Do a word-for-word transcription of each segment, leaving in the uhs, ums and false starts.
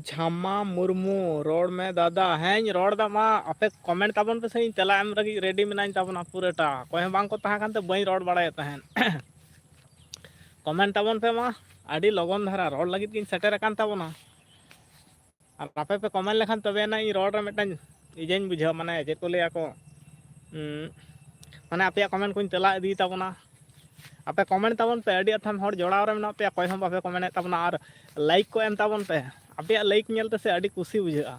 ᱡᱷᱟᱢᱟ ᱢᱩᱨᱢᱩ, ᱨᱚᱲ ᱢᱮ ᱫᱟᱫᱟ᱾ ᱦᱮᱸᱧ ᱨᱚᱲ ᱫᱟ ᱢᱟ, ᱟᱯᱮ comment ᱛᱟᱵᱚᱱ ᱯᱮᱥᱮ, ᱤᱧ ᱛᱮᱞᱟ ᱮᱢ ᱞᱟᱹᱜᱤᱫ ready ᱢᱮᱱᱟᱧ ᱛᱟᱵᱚᱱᱟ ᱯᱩᱨᱟᱹᱴᱟ᱾ ᱚᱠᱚᱭ ᱦᱚᱸ ᱵᱟᱝ ᱠᱚ ᱛᱟᱦᱮᱸ ᱠᱟᱱᱛᱮ ᱵᱟᱹᱧ ᱨᱚᱲ ᱵᱟᱲᱟᱭᱮᱫ ᱛᱟᱦᱮᱸᱫ᱾ Comment ᱛᱟᱵᱚᱱ ᱯᱮ ᱢᱟ, ᱟᱹᱰᱤ ᱞᱚᱜᱚᱱ ᱫᱷᱟᱨᱟ ᱨᱚᱲ ᱞᱟᱹᱜᱤᱫ ᱜᱤᱧ ᱥᱮᱴᱮᱨ ᱟᱠᱟᱱ ᱛᱟᱵᱚᱱᱟ᱾ ᱟᱨ ᱟᱯᱮ ᱯᱮ comment ᱞᱮᱠᱷᱟᱱ ᱛᱚᱵᱮ ᱟᱱᱟᱜ ᱤᱧ ᱨᱚᱲ ᱨᱮ ᱢᱤᱫᱴᱟᱝ ᱤᱭᱟᱹᱧ ᱵᱩᱡᱷᱟᱹᱣᱟ, ᱢᱟᱱᱮ ᱪᱮᱫ ᱠᱚ ᱞᱟᱹᱭᱟ ᱠᱚ, ᱩᱸ, ᱢᱟᱱᱮ ᱟᱯᱮᱭᱟᱜ comment ᱠᱚᱧ ᱛᱮᱞᱟ ᱤᱫᱤ ᱛᱟᱵᱚᱱᱟ᱾ ᱟᱯᱮ comment ᱛᱟᱵᱚᱱ ᱯᱮ, ᱟᱹᱰᱤ ᱟᱛᱷᱟᱢ ᱦᱚᱲ ᱡᱚᱲᱟᱣ ᱨᱮ ᱢᱮᱱᱟᱜ ᱯᱮᱭᱟ, ᱚᱠᱚᱭ ᱦᱚᱸ ᱵᱟᱯᱮ comment ᱮᱫ ᱛᱟᱵᱚᱱᱟ᱾ ᱟᱨ like ᱠᱚ ᱮᱢ ᱛᱟᱵᱚᱱ ᱯᱮ, ᱟᱯᱮᱭᱟᱜ like ᱧᱮᱞ ᱛᱮᱥᱮ ᱟᱹᱰᱤ ᱠᱩᱥᱤ ᱵᱩᱡᱷᱟᱹᱜᱼᱟ᱾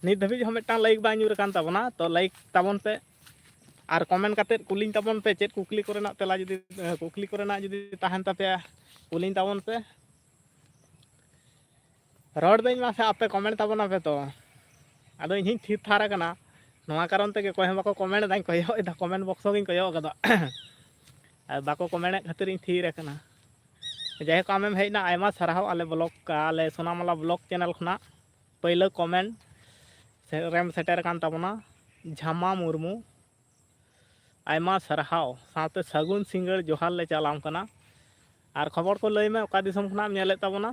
ᱱᱤᱛ ᱫᱷᱟᱹᱵᱤᱡ ᱦᱚᱸ ᱢᱤᱫᱴᱟᱝ like ᱵᱟᱝ ᱧᱩᱨ ᱟᱠᱟᱱ ᱛᱟᱵᱚᱱᱟ, ᱛᱚ like ᱛᱟᱵᱚᱱ ᱯᱮ᱾ ᱟᱨ comment ᱠᱟᱛᱮᱫ ᱠᱩᱞᱤᱧ ᱛᱟᱵᱚᱱ ᱯᱮ, ᱪᱮᱫ ᱠᱩᱠᱞᱤ ᱠᱚᱨᱮᱱᱟᱜ ᱛᱮᱞᱟ ᱡᱩᱫᱤ, ᱠᱩᱠᱞᱤ ᱠᱚᱨᱮᱱᱟᱜ ᱡᱩᱫᱤ ᱛᱟᱦᱮᱱ ᱛᱟᱯᱮᱭᱟ, ᱠᱩᱞᱤᱧ ᱛᱟᱵᱚᱱ ᱯᱮ᱾ ᱨᱚᱲ ᱫᱟᱹᱧ ᱢᱟᱥᱮ, ᱟᱯᱮ comment ᱛᱟᱵᱚᱱᱟᱯᱮ ᱛᱚ᱾ ᱟᱫᱚ ᱤᱧ ᱦᱚᱸᱧ ᱛᱷᱤᱨ ᱛᱷᱟᱨ ᱟᱠᱟᱱᱟ, ᱱᱚᱣᱟ ᱠᱟᱨᱚᱱ ᱛᱮᱜᱮ ᱚᱠᱚᱭ ᱦᱚᱸ ᱵᱟᱠᱚ comment ᱮᱫᱟᱧ ᱠᱚᱭᱚᱜ ᱮᱫᱟ, comment box ᱦᱚᱸᱜᱤᱧ ᱠᱚᱭᱚᱜ ᱟᱠᱟᱫᱟ᱾ ᱟᱨ ᱵᱟᱠᱚ comment ᱮᱫ ᱠᱷᱟᱹᱛᱤᱨ ᱤᱧ ᱛᱷᱤᱨ ᱟᱠᱟᱱᱟ᱾ ᱡᱟᱭᱦᱳᱠ, ᱟᱢᱮᱢ ᱦᱮᱡ ᱮᱱᱟ, ᱟᱭᱢᱟ ᱥᱟᱨᱦᱟᱣ ᱟᱞᱮ vlog, ᱟᱞᱮ ᱥᱳᱱᱟᱢᱟᱞᱟ vlog channel ᱠᱷᱚᱱᱟᱜ᱾ ᱯᱟᱹᱭᱞᱟᱹ comment ᱥᱮ-, ᱨᱮᱢ ᱥᱮᱴᱮᱨ ᱟᱠᱟᱱ ᱛᱟᱵᱚᱱᱟ, ᱡᱷᱟᱢᱟ ᱢᱩᱨᱢᱩ᱾ ᱟᱭᱢᱟ ᱥᱟᱨᱦᱟᱣ, ᱥᱟᱶᱛᱮ ᱥᱟᱹᱜᱩᱱ ᱥᱤᱸᱜᱟᱹᱲ ᱡᱚᱦᱟᱨ ᱞᱮ ᱪᱟᱞᱟᱢ ᱠᱟᱱᱟ᱾ ᱟᱨ ᱠᱷᱚᱵᱚᱨ ᱠᱚ ᱞᱟᱹᱭ ᱢᱮ, ᱚᱠᱟ ᱫᱤᱥᱚᱢ ᱠᱷᱚᱱᱟᱜ ᱮᱢ ᱧᱮᱞᱮᱫ ᱛᱟᱵᱚᱱᱟ?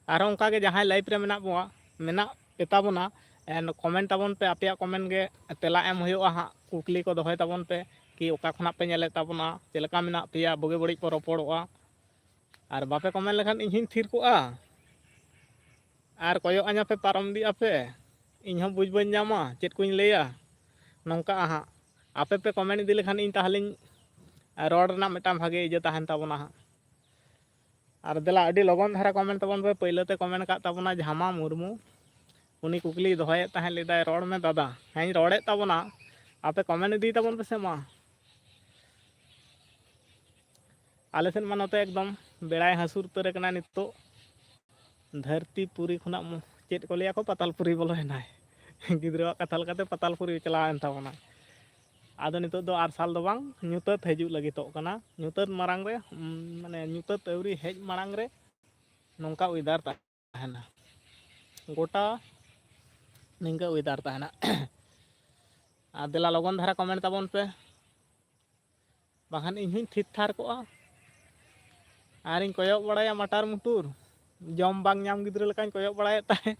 ᱟᱨᱦᱚᱸ ᱚᱱᱠᱟᱜᱮ ᱡᱟᱦᱟᱸᱭ live ᱨᱮ ᱢᱮᱱᱟᱜ ᱵᱚᱱᱟ, ᱢᱮᱱᱟᱜ ᱯᱮ ᱛᱟᱵᱚᱱᱟ, ᱮᱱ comment ᱛᱟᱵᱚᱱ ᱯᱮ, ᱟᱯᱮᱭᱟᱜ comment ᱜᱮ ᱛᱮᱞᱟ ᱮᱢ ᱦᱩᱭᱩᱜᱼᱟ ᱦᱟᱸᱜ᱾ ᱠᱩᱠᱞᱤ ᱠᱚ ᱫᱚᱦᱚᱭ ᱛᱟᱵᱚᱱ ᱯᱮ, ᱠᱤ ᱚᱠᱟ ᱠᱷᱚᱱᱟᱜ ᱯᱮ ᱧᱮᱞᱮᱫ ᱛᱟᱵᱚᱱᱟ, ᱪᱮᱫ ᱞᱮᱠᱟ ᱢᱮᱱᱟᱜ ᱯᱮᱭᱟ, ᱵᱩᱜᱤ ᱵᱟᱹᱲᱤᱡ ᱵᱚ ᱨᱚᱯᱚᱲᱚᱜᱼᱟ᱾ ᱟᱨ ᱵᱟᱯᱮ comment ᱞᱮᱠᱷᱟᱱ ᱤᱧ ᱦᱚᱸᱧ ᱛᱷᱤᱨ ᱠᱚᱜᱼᱟ᱾ ᱟᱨ ᱠᱚᱭᱚᱜ ᱟᱹᱧᱟ ᱯᱮ, ᱯᱟᱨᱚᱢ ᱤᱫᱤᱜ ᱟᱯᱮ, ᱤᱧ ᱦᱚᱸ ᱵᱩᱡᱽ ᱵᱟᱹᱧ ᱧᱟᱢᱟ ᱪᱮᱫ ᱠᱚᱧ ᱞᱟᱹᱭᱟ᱾ ᱱᱚᱝᱠᱟᱜᱼᱟ ᱦᱟᱸᱜ, ᱟᱯᱮ ᱯᱮ comment ᱤᱫᱤ ᱞᱮᱠᱷᱟᱱ ᱤᱧ ᱛᱟᱦᱚᱞᱮᱧ ᱨᱚᱲ ᱨᱮᱱᱟᱜ ᱢᱤᱫᱴᱟᱝ ᱵᱷᱟᱜᱮ ᱤᱭᱟᱹ ᱛᱟᱦᱮᱱ ᱛᱟᱵᱚᱱᱟ ᱦᱟᱸᱜ᱾ ᱟᱨ ᱫᱮᱞᱟ, ᱟᱹᱰᱤ ᱞᱚᱜᱚᱱ ᱫᱷᱟᱨᱟ comment ᱛᱟᱵᱚᱱ ᱯᱮ᱾ ᱯᱟᱹᱭᱞᱟᱹ ᱛᱮ comment ᱟᱠᱟᱫ ᱛᱟᱵᱚᱱᱟ ᱡᱷᱟᱢᱟ ᱢᱩᱨᱢᱩ, ᱩᱱᱤ ᱠᱩᱠᱞᱤᱭ ᱫᱚᱦᱚᱭᱮᱫ ᱛᱟᱦᱮᱸᱫ, ᱞᱟᱹᱭᱫᱟᱭ, "ᱨᱚᱲ ᱢᱮ ᱫᱟᱫᱟ᱾" ᱦᱮᱸᱧ ᱨᱚᱲᱮᱫ ᱛᱟᱵᱚᱱᱟ, ᱟᱯᱮ comment ᱤᱫᱤᱭ ᱛᱟᱵᱚᱱ ᱯᱮᱥᱮ ᱢᱟ᱾ ᱟᱞᱮ ᱥᱮᱫ ᱢᱟ ᱱᱚᱛᱮ ᱮᱠᱫᱚᱢ ᱵᱮᱲᱟᱭ ᱦᱟᱹᱥᱩᱨ ᱩᱛᱟᱹᱨ ᱟᱠᱟᱱᱟ ᱱᱤᱛᱚᱜ᱾ ᱫᱷᱟᱹᱨᱛᱤ ᱯᱩᱨᱤ ᱠᱷᱚᱱᱟᱜ ᱢᱚ-, ᱪᱮᱫ ᱠᱚ ᱞᱟᱹᱭᱟ ᱠᱚ, ᱯᱟᱛᱟᱞ ᱯᱩᱨᱤ ᱵᱚᱞᱚᱭᱮᱱᱟᱭ᱾ ᱜᱤᱫᱽᱨᱟᱹᱣᱟᱜ ᱠᱟᱛᱷᱟ ᱞᱮᱠᱟᱛᱮ ᱯᱟᱛᱟᱞ ᱯᱩᱨᱤ ᱪᱟᱞᱟᱣᱮᱱ ᱛᱟᱵᱚᱱᱟ᱾ ᱟᱫᱚ ᱱᱤᱛᱚᱜ ᱫᱚ ᱟᱨᱥᱟᱞ ᱫᱚ ᱵᱟᱝ, ᱧᱩᱛᱟᱹᱛ ᱦᱤᱡᱩᱜ ᱞᱟᱹᱜᱤᱫᱚᱜ ᱠᱟᱱᱟ᱾ ᱧᱩᱛᱟᱹᱛ ᱢᱟᱲᱟᱝ ᱨᱮ, ᱩᱢ, ᱢᱟᱱᱮ ᱧᱩᱛᱟᱹᱛ ᱟᱹᱣᱨᱤ ᱦᱮᱡ ᱢᱟᱲᱟᱝ ᱨᱮ ᱱᱚᱝᱠᱟ weather ᱛᱟᱦᱮᱱᱟ, ᱜᱚᱴᱟ ᱱᱤᱝᱠᱟᱹ weather ᱛᱟᱦᱮᱱᱟ᱾ ᱟᱨ ᱫᱮᱞᱟ ᱞᱚᱜᱚᱱ ᱫᱷᱟᱨᱟ comment ᱛᱟᱵᱚᱱ ᱯᱮ, ᱵᱟᱠᱷᱟᱱ ᱤᱧ ᱦᱚᱸᱧ ᱛᱷᱤᱨ ᱛᱷᱟᱨ ᱠᱚᱜᱼᱟ᱾ ᱟᱨᱤᱧ ᱠᱚᱭᱚᱜ ᱵᱟᱲᱟᱭᱟ ᱢᱟᱴᱟᱨ ᱢᱩᱴᱩᱨ, ᱡᱚᱢ ᱵᱟᱝ ᱧᱟᱢ ᱜᱤᱫᱽᱨᱟᱹ ᱞᱮᱠᱟᱧ ᱠᱚᱭᱚᱜ ᱵᱟᱲᱟᱭᱮᱫ ᱛᱟᱦᱮᱸᱫ᱾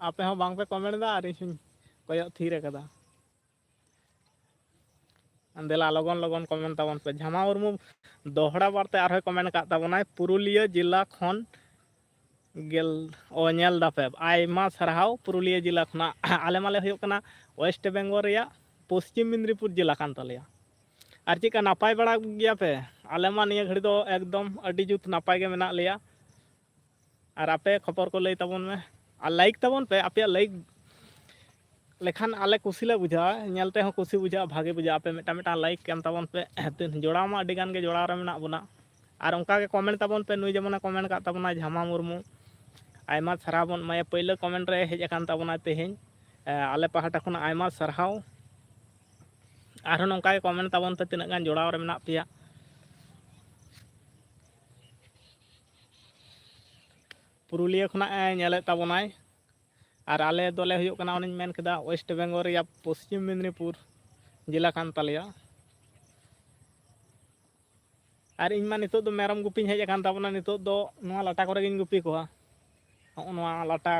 ᱟᱯᱮ ᱦᱚᱸ ᱵᱟᱝ ᱯᱮ ᱠᱚᱢᱮᱱᱴ ᱮᱫᱟ ᱟᱨ ᱤᱧ ᱦᱚᱸᱧ ᱠᱚᱭᱚᱜ ᱛᱷᱤᱨ ᱟᱠᱟᱫᱟ᱾ ᱫᱮᱞᱟ ᱞᱚᱜᱚᱱ ᱞᱚᱜᱚᱱ ᱠᱚᱢᱮᱱᱴ ᱛᱟᱵᱚᱱ ᱯᱮ᱾ ᱡᱷᱟᱢᱟ ᱢᱩᱨᱢᱩ ᱫᱚᱦᱲᱟ ᱵᱟᱨ ᱛᱮ ᱟᱨᱦᱚᱸᱭ ᱠᱚᱢᱮᱱᱴ ᱟᱠᱟᱫ ᱛᱟᱵᱚᱱᱟᱭ, ᱯᱩᱨᱩᱞᱤᱭᱟᱹ ᱡᱮᱞᱟ ᱠᱷᱚᱱ ᱜᱮᱞ, ᱚ, ᱧᱮᱞ ᱫᱟᱯᱮ, ᱟᱭᱢᱟ ᱥᱟᱨᱦᱟᱣ ᱯᱩᱨᱩᱞᱤᱭᱟᱹ ᱡᱮᱞᱟ ᱠᱷᱚᱱᱟᱜ᱾ ᱟᱞᱮ ᱢᱟᱞᱮ ᱦᱩᱭᱩᱜ ᱠᱟᱱᱟ ᱳᱭᱮᱥᱴ ᱵᱮᱝᱜᱚᱞ ᱨᱮᱭᱟᱜ ᱯᱚᱥᱪᱤᱢ ᱢᱮᱫᱽᱱᱤᱯᱩᱨ ᱡᱮᱞᱟ ᱠᱟᱱ ᱛᱟᱞᱮᱭᱟ᱾ ᱟᱨ ᱪᱮᱫᱠᱟ, ᱱᱟᱯᱟᱭ ᱵᱟᱲᱟ ᱜᱮᱭᱟᱯᱮ? ᱟᱞᱮ ᱢᱟ ᱱᱤᱭᱟᱹ ᱜᱷᱟᱹᱲᱤ ᱫᱚ ᱮᱠᱫᱚᱢ ᱟᱹᱰᱤ ᱡᱩᱛ ᱱᱟᱯᱟᱭ ᱜᱮ ᱢᱮᱱᱟᱜ ᱞᱮᱭᱟ᱾ ᱟᱨ ᱟᱯᱮ ᱠᱷᱚᱵᱚᱨ ᱠᱚ ᱞᱟᱹᱭ ᱛᱟᱵᱚᱱ ᱢᱮ, ᱟᱨ ᱞᱟᱭᱤᱠ ᱛᱟᱵᱚᱱ ᱯᱮ᱾ ᱟᱯᱮᱭᱟᱜ ᱞᱟᱭᱤᱠ ᱞᱮᱠᱷᱟᱱ ᱟᱞᱮ ᱠᱩᱥᱤ ᱞᱮ ᱵᱩᱡᱷᱟᱹᱣᱟ, ᱧᱮᱞ ᱛᱮᱦᱚᱸ ᱠᱩᱥᱤ ᱵᱩᱡᱷᱟᱹᱜᱼᱟ, ᱵᱷᱟᱜᱮ ᱵᱩᱡᱷᱟᱹᱜᱼᱟ᱾ ᱟᱯᱮ ᱢᱤᱫᱴᱟᱝ ᱢᱤᱫᱴᱟᱝ ᱞᱟᱭᱤᱠ ᱮᱢ ᱛᱟᱵᱚᱱ ᱯᱮ᱾ ᱡᱚᱲᱟᱣ ᱢᱟ ᱟᱹᱰᱤ ᱜᱟᱱ ᱜᱮ ᱡᱚᱲᱟᱣ ᱨᱮ ᱢᱮᱱᱟᱜ ᱵᱚᱱᱟ᱾ ᱟᱨ ᱚᱱᱠᱟ ᱜᱮ ᱠᱚᱢᱮᱱᱴ ᱛᱟᱵᱚᱱ ᱯᱮ, ᱱᱩᱭ ᱡᱮᱢᱚᱱᱮ ᱠᱚᱢᱮᱱᱴ ᱠᱟᱜ ᱛᱟᱵᱚᱱᱟ, ᱡᱷᱟᱢᱟ ᱢᱩᱨᱢᱩ, ᱟᱭᱢᱟ ᱥᱟᱨᱦᱟᱣ ᱵᱚᱱ ᱮᱢᱟᱭᱟ᱾ ᱯᱳᱭᱞᱳ ᱠᱚᱢᱮᱱᱴ ᱨᱮ ᱦᱮᱡ ᱟᱠᱟᱱ ᱛᱟᱵᱚᱱᱟ ᱛᱮᱦᱮᱧ᱾ ᱮ, ᱟᱞᱮ ᱯᱟᱦᱴᱟ ᱠᱷᱚᱱᱟᱜ ᱟᱭᱢᱟ ᱥᱟᱨᱦᱟᱣ᱾ ᱟᱨᱦᱚᱸ ᱱᱚᱝᱠᱟ ᱜᱮ ᱠᱚᱢᱮᱱᱴ ᱛᱟᱵᱚᱱ ᱯᱮ, ᱛᱤᱱᱟᱹᱜ ᱜᱟᱱ ᱡᱚᱲᱟᱣ ᱨᱮ ᱢᱮᱱᱟᱜ ᱯᱮᱭᱟ᱾ ᱯᱩᱨᱩᱞᱤᱭᱟᱹ ᱠᱷᱚᱱᱟᱜ ᱮ ᱧᱮᱞᱮᱫ ᱛᱟᱵᱚᱱᱟᱭ᱾ ᱟᱨ ᱟᱞᱮ ᱫᱚᱞᱮ ᱦᱩᱭᱩᱜ ᱠᱟᱱᱟ, ᱚᱱᱮᱧ ᱢᱮᱱ ᱠᱮᱫᱟ, ᱳᱭᱮᱥᱴ ᱵᱮᱝᱜᱚᱞ ᱨᱮᱭᱟᱜ ᱯᱚᱥᱪᱤᱢ ᱢᱮᱫᱽᱱᱤᱯᱩᱨ ᱡᱮᱞᱟ ᱠᱟᱱ ᱛᱟᱞᱮᱭᱟ᱾ ᱟᱨ ᱤᱧ ᱢᱟ ᱱᱤᱛᱚᱜ ᱫᱚ ᱢᱮᱨᱚᱢ ᱜᱩᱯᱤᱧ ᱦᱮᱡ ᱟᱠᱟᱱ ᱛᱟᱵᱚᱱᱟ, ᱱᱤᱛᱚᱜ ᱫᱚ ᱱᱚᱣᱟ ᱞᱟᱴᱟ ᱠᱚᱨᱮ ᱜᱤᱧ ᱜᱩᱯᱤ ᱠᱚᱣᱟ᱾ ᱦᱚᱸᱜᱼᱚ ᱱᱚᱣᱟ ᱞᱟᱴᱟ,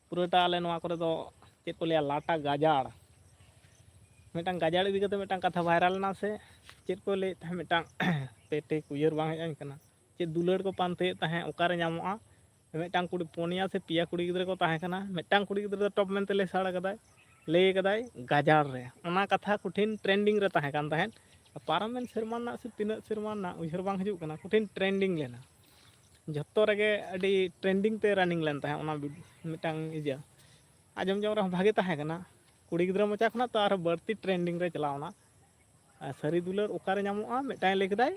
ᱯᱩᱨᱟᱹᱴᱟ ᱟᱞᱮ ᱱᱚᱣᱟ ᱠᱚᱨᱮ ᱫᱚ ᱪᱮᱫ ᱠᱚ ᱞᱟᱹᱭᱟ, ᱞᱟᱴᱟ ᱜᱟᱡᱟᱲ᱾ ᱢᱤᱫᱴᱟᱝ ᱜᱟᱡᱟᱲ ᱤᱫᱤ ᱠᱟᱛᱮ ᱢᱤᱫᱴᱟᱝ ᱠᱟᱛᱷᱟ ᱵᱷᱟᱭᱨᱟᱞ ᱮᱱᱟ ᱥᱮ, ᱪᱮᱫ ᱠᱚ ᱞᱟᱹᱭᱮᱫ ᱛᱟᱦᱮᱸᱫ, ᱢᱤᱫᱴᱟᱝ ᱯᱮᱴᱮᱠ ᱩᱭᱦᱟᱹᱨ ᱵᱟᱝ ᱦᱮᱡ ᱟᱹᱧ ᱠᱟᱱᱟ, ᱪᱮᱫ ᱫᱩᱞᱟᱹᱲ ᱠᱚ ᱯᱟᱱᱛᱮᱭᱮᱫ ᱛᱟᱦᱮᱸᱫ, ᱚᱠᱟᱨᱮ ᱧᱟᱢᱚᱜᱼᱟ? ᱢᱤᱫᱴᱟᱝ ᱠᱩᱲᱤ, ᱯᱩᱱᱭᱟ ᱥᱮ ᱯᱮᱭᱟ ᱠᱩᱲᱤ ᱜᱤᱫᱽᱨᱟᱹ ᱠᱚ ᱛᱟᱦᱮᱸ ᱠᱟᱱᱟ, ᱢᱤᱫᱴᱟᱝ ᱠᱩᱲᱤ ᱜᱤᱫᱽᱨᱟᱹ ᱫᱚ ᱴᱚᱯ ᱢᱮᱱᱛᱮ ᱞᱮᱥᱟᱲ ᱠᱟᱫᱟᱭ, ᱞᱟᱹᱭ ᱠᱟᱫᱟᱭ ᱜᱟᱡᱟᱲ ᱨᱮ᱾ ᱚᱱᱟ ᱠᱟᱛᱷᱟ ᱠᱚᱴᱷᱤᱱ ᱴᱨᱮᱱᱰᱤᱝ ᱨᱮ ᱛᱟᱦᱮᱸ ᱠᱟᱱ ᱛᱟᱦᱮᱸᱫ᱾ ᱯᱟᱨᱚᱢᱮᱱ ᱥᱮᱨᱢᱟ ᱨᱮᱱᱟᱜ ᱥᱮ ᱛᱤᱱᱟᱹᱜ ᱥᱮᱨᱢᱟ ᱨᱮᱱᱟᱜ ᱩᱭᱦᱟᱹᱨ ᱵᱟᱝ ᱦᱤᱡᱩᱜ ᱠᱟᱱᱟ, ᱠᱚᱴᱷᱤᱱ ᱴᱨᱮᱱᱰᱤᱝ ᱞᱮᱱᱟ᱾ ᱡᱷᱚᱛᱚ ᱨᱮᱜᱮ ᱟᱹᱰᱤ ᱴᱨᱮᱱᱰᱤᱝ ᱛᱮ ᱨᱟᱱᱤᱝ ᱞᱮᱱ ᱛᱟᱦᱮᱸᱫ ᱚᱱᱟ ᱵᱤ-, ᱢᱤᱫᱴᱟᱝ ᱤᱭᱟᱹ᱾ ᱟᱸᱡᱚᱢ ᱡᱚᱝ ᱨᱮᱦᱚᱸ ᱵᱷᱟᱜᱮ ᱛᱟᱦᱮᱸ ᱠᱟᱱᱟ᱾ ᱠᱩᱲᱤ ᱜᱤᱫᱽᱨᱟᱹ ᱢᱚᱪᱟ ᱠᱷᱚᱱᱟᱜ ᱛᱚ ᱟᱨᱦᱚᱸ ᱵᱟᱹᱲᱛᱤ ᱴᱨᱮᱱᱰᱤᱝ ᱨᱮ ᱪᱟᱞᱟᱣ ᱮᱱᱟ᱾ ᱟᱨ ᱥᱟᱹᱨᱤ ᱫᱩᱞᱟᱹᱲ ᱚᱠᱟᱨᱮ ᱧᱟᱢᱚᱜᱼᱟ? ᱢᱤᱫᱴᱟᱝ ᱞᱟᱹᱭ ᱠᱮᱫᱟᱭ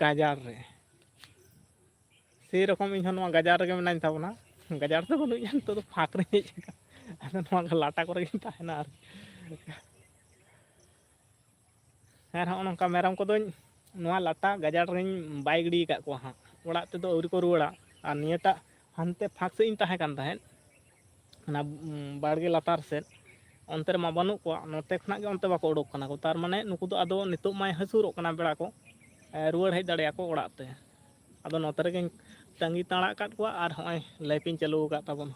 ᱜᱟᱡᱟᱲ ᱨᱮ᱾ ᱥᱮᱭ ᱨᱚᱠᱚᱢ ᱤᱧᱦᱚᱸ ᱱᱚᱣᱟ ᱜᱟᱡᱟᱲ ᱨᱮᱜᱮ ᱢᱮᱱᱟᱧ ᱛᱟᱵᱚᱱᱟ᱾ ᱜᱟᱡᱟᱲ ᱫᱚ ᱵᱟᱹᱱᱩᱜ ᱤᱧᱟ, ᱱᱤᱛᱚᱜ ᱫᱚ ᱯᱷᱟᱸᱠ ᱨᱮᱧ ᱦᱮᱡ ᱟᱠᱟᱱᱟ᱾ ᱟᱫᱚ ᱱᱚᱣᱟ ᱞᱟᱴᱟ ᱠᱚᱨᱮ ᱜᱤᱧ ᱛᱟᱦᱮᱱᱟ ᱟᱨᱠᱤ᱾ ᱟᱨ ᱦᱚᱸᱜᱼᱚ ᱱᱚᱝᱠᱟ ᱢᱮᱨᱚᱢ ᱠᱚᱫᱚᱧ ᱱᱚᱣᱟ ᱞᱟᱴᱟ ᱜᱟᱡᱟᱲ ᱨᱮᱧ ᱵᱟᱭ ᱜᱤᱰᱤ ᱟᱠᱟᱫ ᱠᱚᱣᱟ ᱦᱟᱸᱜ, ᱚᱲᱟᱜ ᱛᱮᱫᱚ ᱟᱹᱣᱨᱤ ᱠᱚ ᱨᱩᱣᱟᱹᱲᱟ᱾ ᱟᱨ ᱱᱤᱭᱟᱹᱴᱟᱜ ᱦᱟᱱᱛᱮ ᱯᱷᱟᱸᱠ ᱥᱮᱫ ᱤᱧ ᱛᱟᱦᱮᱸ ᱠᱟᱱ ᱛᱟᱦᱮᱸᱫ, ᱚᱱᱟ, ᱩᱸ, ᱵᱟᱲᱜᱮ ᱞᱟᱛᱟᱨ ᱥᱮᱫ, ᱚᱱᱛᱮ ᱨᱮᱢᱟ ᱵᱟᱹᱱᱩᱜ ᱠᱚᱣᱟ, ᱱᱚᱛᱮ ᱠᱷᱚᱱᱟᱜ ᱜᱮ ᱚᱱᱛᱮ ᱵᱟᱠᱚ ᱩᱰᱩᱠ ᱠᱟᱱᱟ ᱠᱚ᱾ ᱛᱟᱨ ᱢᱟᱱᱮ ᱱᱩᱠᱩ ᱫᱚ ᱟᱫᱚ ᱱᱤᱛᱚᱜ ᱢᱟᱭ ᱦᱟᱹᱥᱩᱨᱚᱜ ᱠᱟᱱᱟ ᱵᱮᱲᱟ ᱠᱚ, ᱨᱩᱣᱟᱹᱲ ᱦᱮᱡ ᱫᱟᱲᱮᱭᱟᱜᱼᱟ ᱠᱚ ᱚᱲᱟᱜ ᱛᱮ᱾ ᱟᱫᱚ ᱱᱚᱛᱮ ᱨᱮᱜᱮᱧ ᱛᱟᱺᱜᱤ ᱛᱟᱲᱟᱜ ᱟᱠᱟᱫ ᱠᱚᱣᱟ ᱟᱨ ᱦᱚᱸᱜᱼᱚᱭ ᱞᱟᱭᱤᱵᱷ ᱤᱧ ᱪᱟᱹᱞᱩ ᱟᱠᱟᱫ ᱛᱟᱵᱚᱱᱟ᱾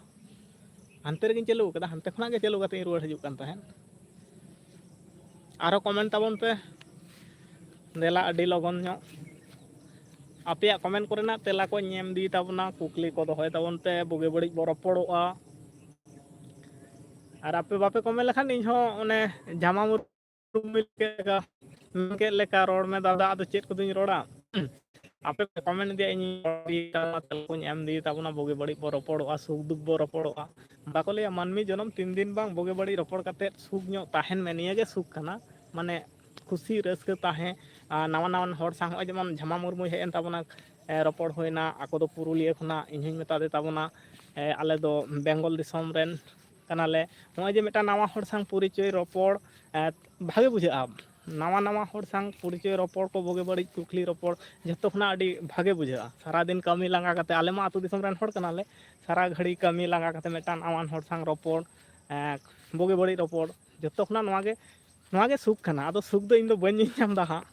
ᱦᱟᱱᱛᱮ ᱨᱮᱜᱮᱧ ᱪᱟᱹᱞᱩ ᱟᱠᱟᱫᱟ, ᱦᱟᱱᱛᱮ ᱠᱷᱚᱱᱟᱜ ᱜᱮ ᱪᱟᱹᱞᱩ ᱠᱟᱛᱮ ᱤᱧ ᱨᱩᱣᱟᱹᱲ ᱦᱤᱡᱩᱜ ᱠᱟᱱ ᱛᱟᱦᱮᱸᱫ᱾ ᱟᱨᱦᱚᱸ ᱠᱚᱢᱮᱱᱴ ᱛᱟᱵᱚᱱ ᱯᱮ ᱫᱮᱞᱟ, ᱟᱹᱰᱤ ᱞᱚᱜᱚᱱ ᱧᱚᱜ ᱟᱯᱮᱭᱟᱜ ᱠᱚᱢᱮᱱᱴ ᱠᱚᱨᱮᱱᱟᱜ ᱛᱮᱞᱟ ᱠᱚᱧ ᱮᱢ ᱤᱫᱤ ᱛᱟᱵᱚᱱᱟ, ᱠᱩᱠᱞᱤ ᱠᱚ ᱫᱚᱦᱚᱭ ᱛᱟᱵᱚᱱ ᱯᱮ, ᱵᱩᱜᱤ ᱵᱟᱹᱲᱤᱡ ᱵᱚ ᱨᱚᱯᱚᱲᱚᱜᱼᱟ᱾ ᱟᱨ ᱟᱯᱮ ᱵᱟᱯᱮ ᱠᱚᱢᱮᱱᱴ ᱞᱮᱠᱷᱟᱱ ᱤᱧ ᱦᱚᱸ ᱚᱱᱮ ᱡᱷᱟᱢᱟ ᱢᱩᱨᱢᱩ ᱢᱮᱱ ᱠᱮᱫ ᱞᱮᱠᱟ, ᱢᱮᱱ ᱠᱮᱫ ᱞᱮᱠᱟ ᱨᱚᱲ ᱢᱮ ᱫᱟᱫᱟ, ᱟᱫᱚ ᱪᱮᱫ ᱠᱚᱫᱚᱧ ᱨᱚᱲᱟ? ᱟᱯᱮ ᱯᱮ ᱠᱚᱢᱮᱱᱴ ᱤᱫᱤᱭᱟ, ᱤᱧᱤᱧ ᱨᱚᱲ ᱤᱫᱤ ᱛᱟᱵᱚᱱᱟ, ᱛᱮᱞᱟ ᱠᱚᱧ ᱮᱢ ᱤᱫᱤ ᱛᱟᱵᱚᱱᱟ, ᱵᱩᱜᱤ ᱵᱟᱹᱲᱤᱡ ᱵᱚ ᱨᱚᱯᱚᱲᱚᱜᱼᱟ, ᱥᱩᱠ ᱫᱩᱠ ᱵᱚ ᱨᱚᱯᱚᱲᱚᱜᱼᱟ᱾ ᱵᱟᱠᱚ ᱞᱟᱹᱭᱟ ᱢᱟᱹᱱᱢᱤ ᱡᱚᱱᱚᱢ ᱛᱤᱱ ᱫᱤᱱ ᱵᱟᱝ ᱵᱩᱜᱤ ᱵᱟᱹᱲᱤᱡ ᱨᱚᱯᱚᱲ ᱠᱟᱛᱮᱫ ᱥᱩᱠ ᱧᱚᱜ ᱛᱟᱦᱮᱱ ᱢᱮ, ᱱᱤᱭᱟᱹ ᱜᱮ ᱥᱩᱠ ᱠᱟᱱᱟ᱾ ᱢᱟᱱᱮ ᱠᱷᱩᱥᱤ ᱨᱟᱹᱥᱠᱟᱹ ᱛᱟᱦᱮᱸ᱾ ᱟᱨ ᱱᱟᱣᱟ ᱱᱟᱣᱟᱱ ᱦᱚᱲ ᱥᱟᱶ ᱦᱚᱸᱜᱼᱚᱭ ᱡᱮᱢᱚᱱ ᱡᱷᱟᱢᱟ ᱢᱩᱨᱢᱩᱭ ᱦᱮᱡ ᱮᱱ ᱛᱟᱵᱚᱱᱟ, ᱮ, ᱨᱚᱯᱚᱲ ᱦᱩᱭᱱᱟ, ᱟᱠᱚ ᱫᱚ ᱯᱩᱨᱩᱞᱤᱭᱟᱹ ᱠᱷᱚᱱᱟᱜ, ᱤᱧ ᱦᱚᱸᱧ ᱢᱮᱛᱟ ᱫᱮ ᱛᱟᱵᱚᱱᱟ, ᱮ, ᱟᱞᱮ ᱫᱚ ᱵᱮᱝᱜᱚᱞ ᱫᱤᱥᱚᱢ ᱨᱮᱱ ᱠᱟᱱᱟᱞᱮ᱾ ᱱᱚᱜᱼᱚᱭ ᱡᱮ ᱢᱤᱫᱴᱟᱝ ᱱᱟᱣᱟ ᱦᱚᱲ ᱥᱟᱶ ᱯᱚᱨᱤᱪᱚᱭ ᱨᱚᱯᱚᱲ, ᱮ, ᱵᱷᱟᱜᱮ ᱵᱩᱡᱷᱟᱹᱜᱼᱟ᱾ ᱱᱟᱣᱟ ᱱᱟᱣᱟ ᱦᱚᱲ ᱥᱟᱶ ᱯᱚᱨᱤᱪᱚᱭ ᱨᱚᱯᱚᱲ ᱠᱚ, ᱵᱩᱜᱤ ᱵᱟᱹᱲᱤᱡ ᱠᱩᱠᱞᱤ ᱨᱚᱯᱚᱲ, ᱡᱷᱚᱛᱚ ᱠᱷᱚᱱᱟᱜ ᱟᱹᱰᱤ ᱵᱷᱟᱜᱮ ᱵᱩᱡᱷᱟᱹᱜᱼᱟ᱾ ᱥᱟᱨᱟᱫᱤᱱ ᱠᱟᱹᱢᱤ ᱞᱟᱸᱜᱟ ᱠᱟᱛᱮ, ᱟᱞᱮ ᱢᱟ ᱟᱹᱛᱩ ᱫᱤᱥᱚᱢ ᱨᱮᱱ ᱦᱚᱲ ᱠᱟᱱᱟᱞᱮ, ᱥᱟᱨᱟ ᱜᱷᱟᱹᱲᱤ ᱠᱟᱹᱢᱤ ᱞᱟᱸᱜᱟ ᱠᱟᱛᱮ ᱢᱤᱫᱴᱟᱝ ᱱᱟᱣᱟᱱ ᱦᱚᱲ ᱥᱟᱶ ᱨᱚᱯᱚᱲ, ᱮ, ᱵᱩᱜᱤ ᱵᱟᱹᱲᱤᱡ ᱨᱚᱯᱚᱲ, ᱡᱷᱚᱛᱚ ᱠᱷᱚᱱᱟᱜ ᱱᱚᱣᱟ ᱜᱮ, ᱱᱚᱣᱟ ᱜᱮ ᱥᱩᱠ ᱠᱟᱱᱟ᱾ ᱟᱫᱚ ᱥᱩᱠ ᱫᱚ ᱤᱧ ᱫᱚ ᱵᱟᱹᱧ ᱧᱟᱢ ᱮᱫᱟ ᱦᱟᱸᱜ,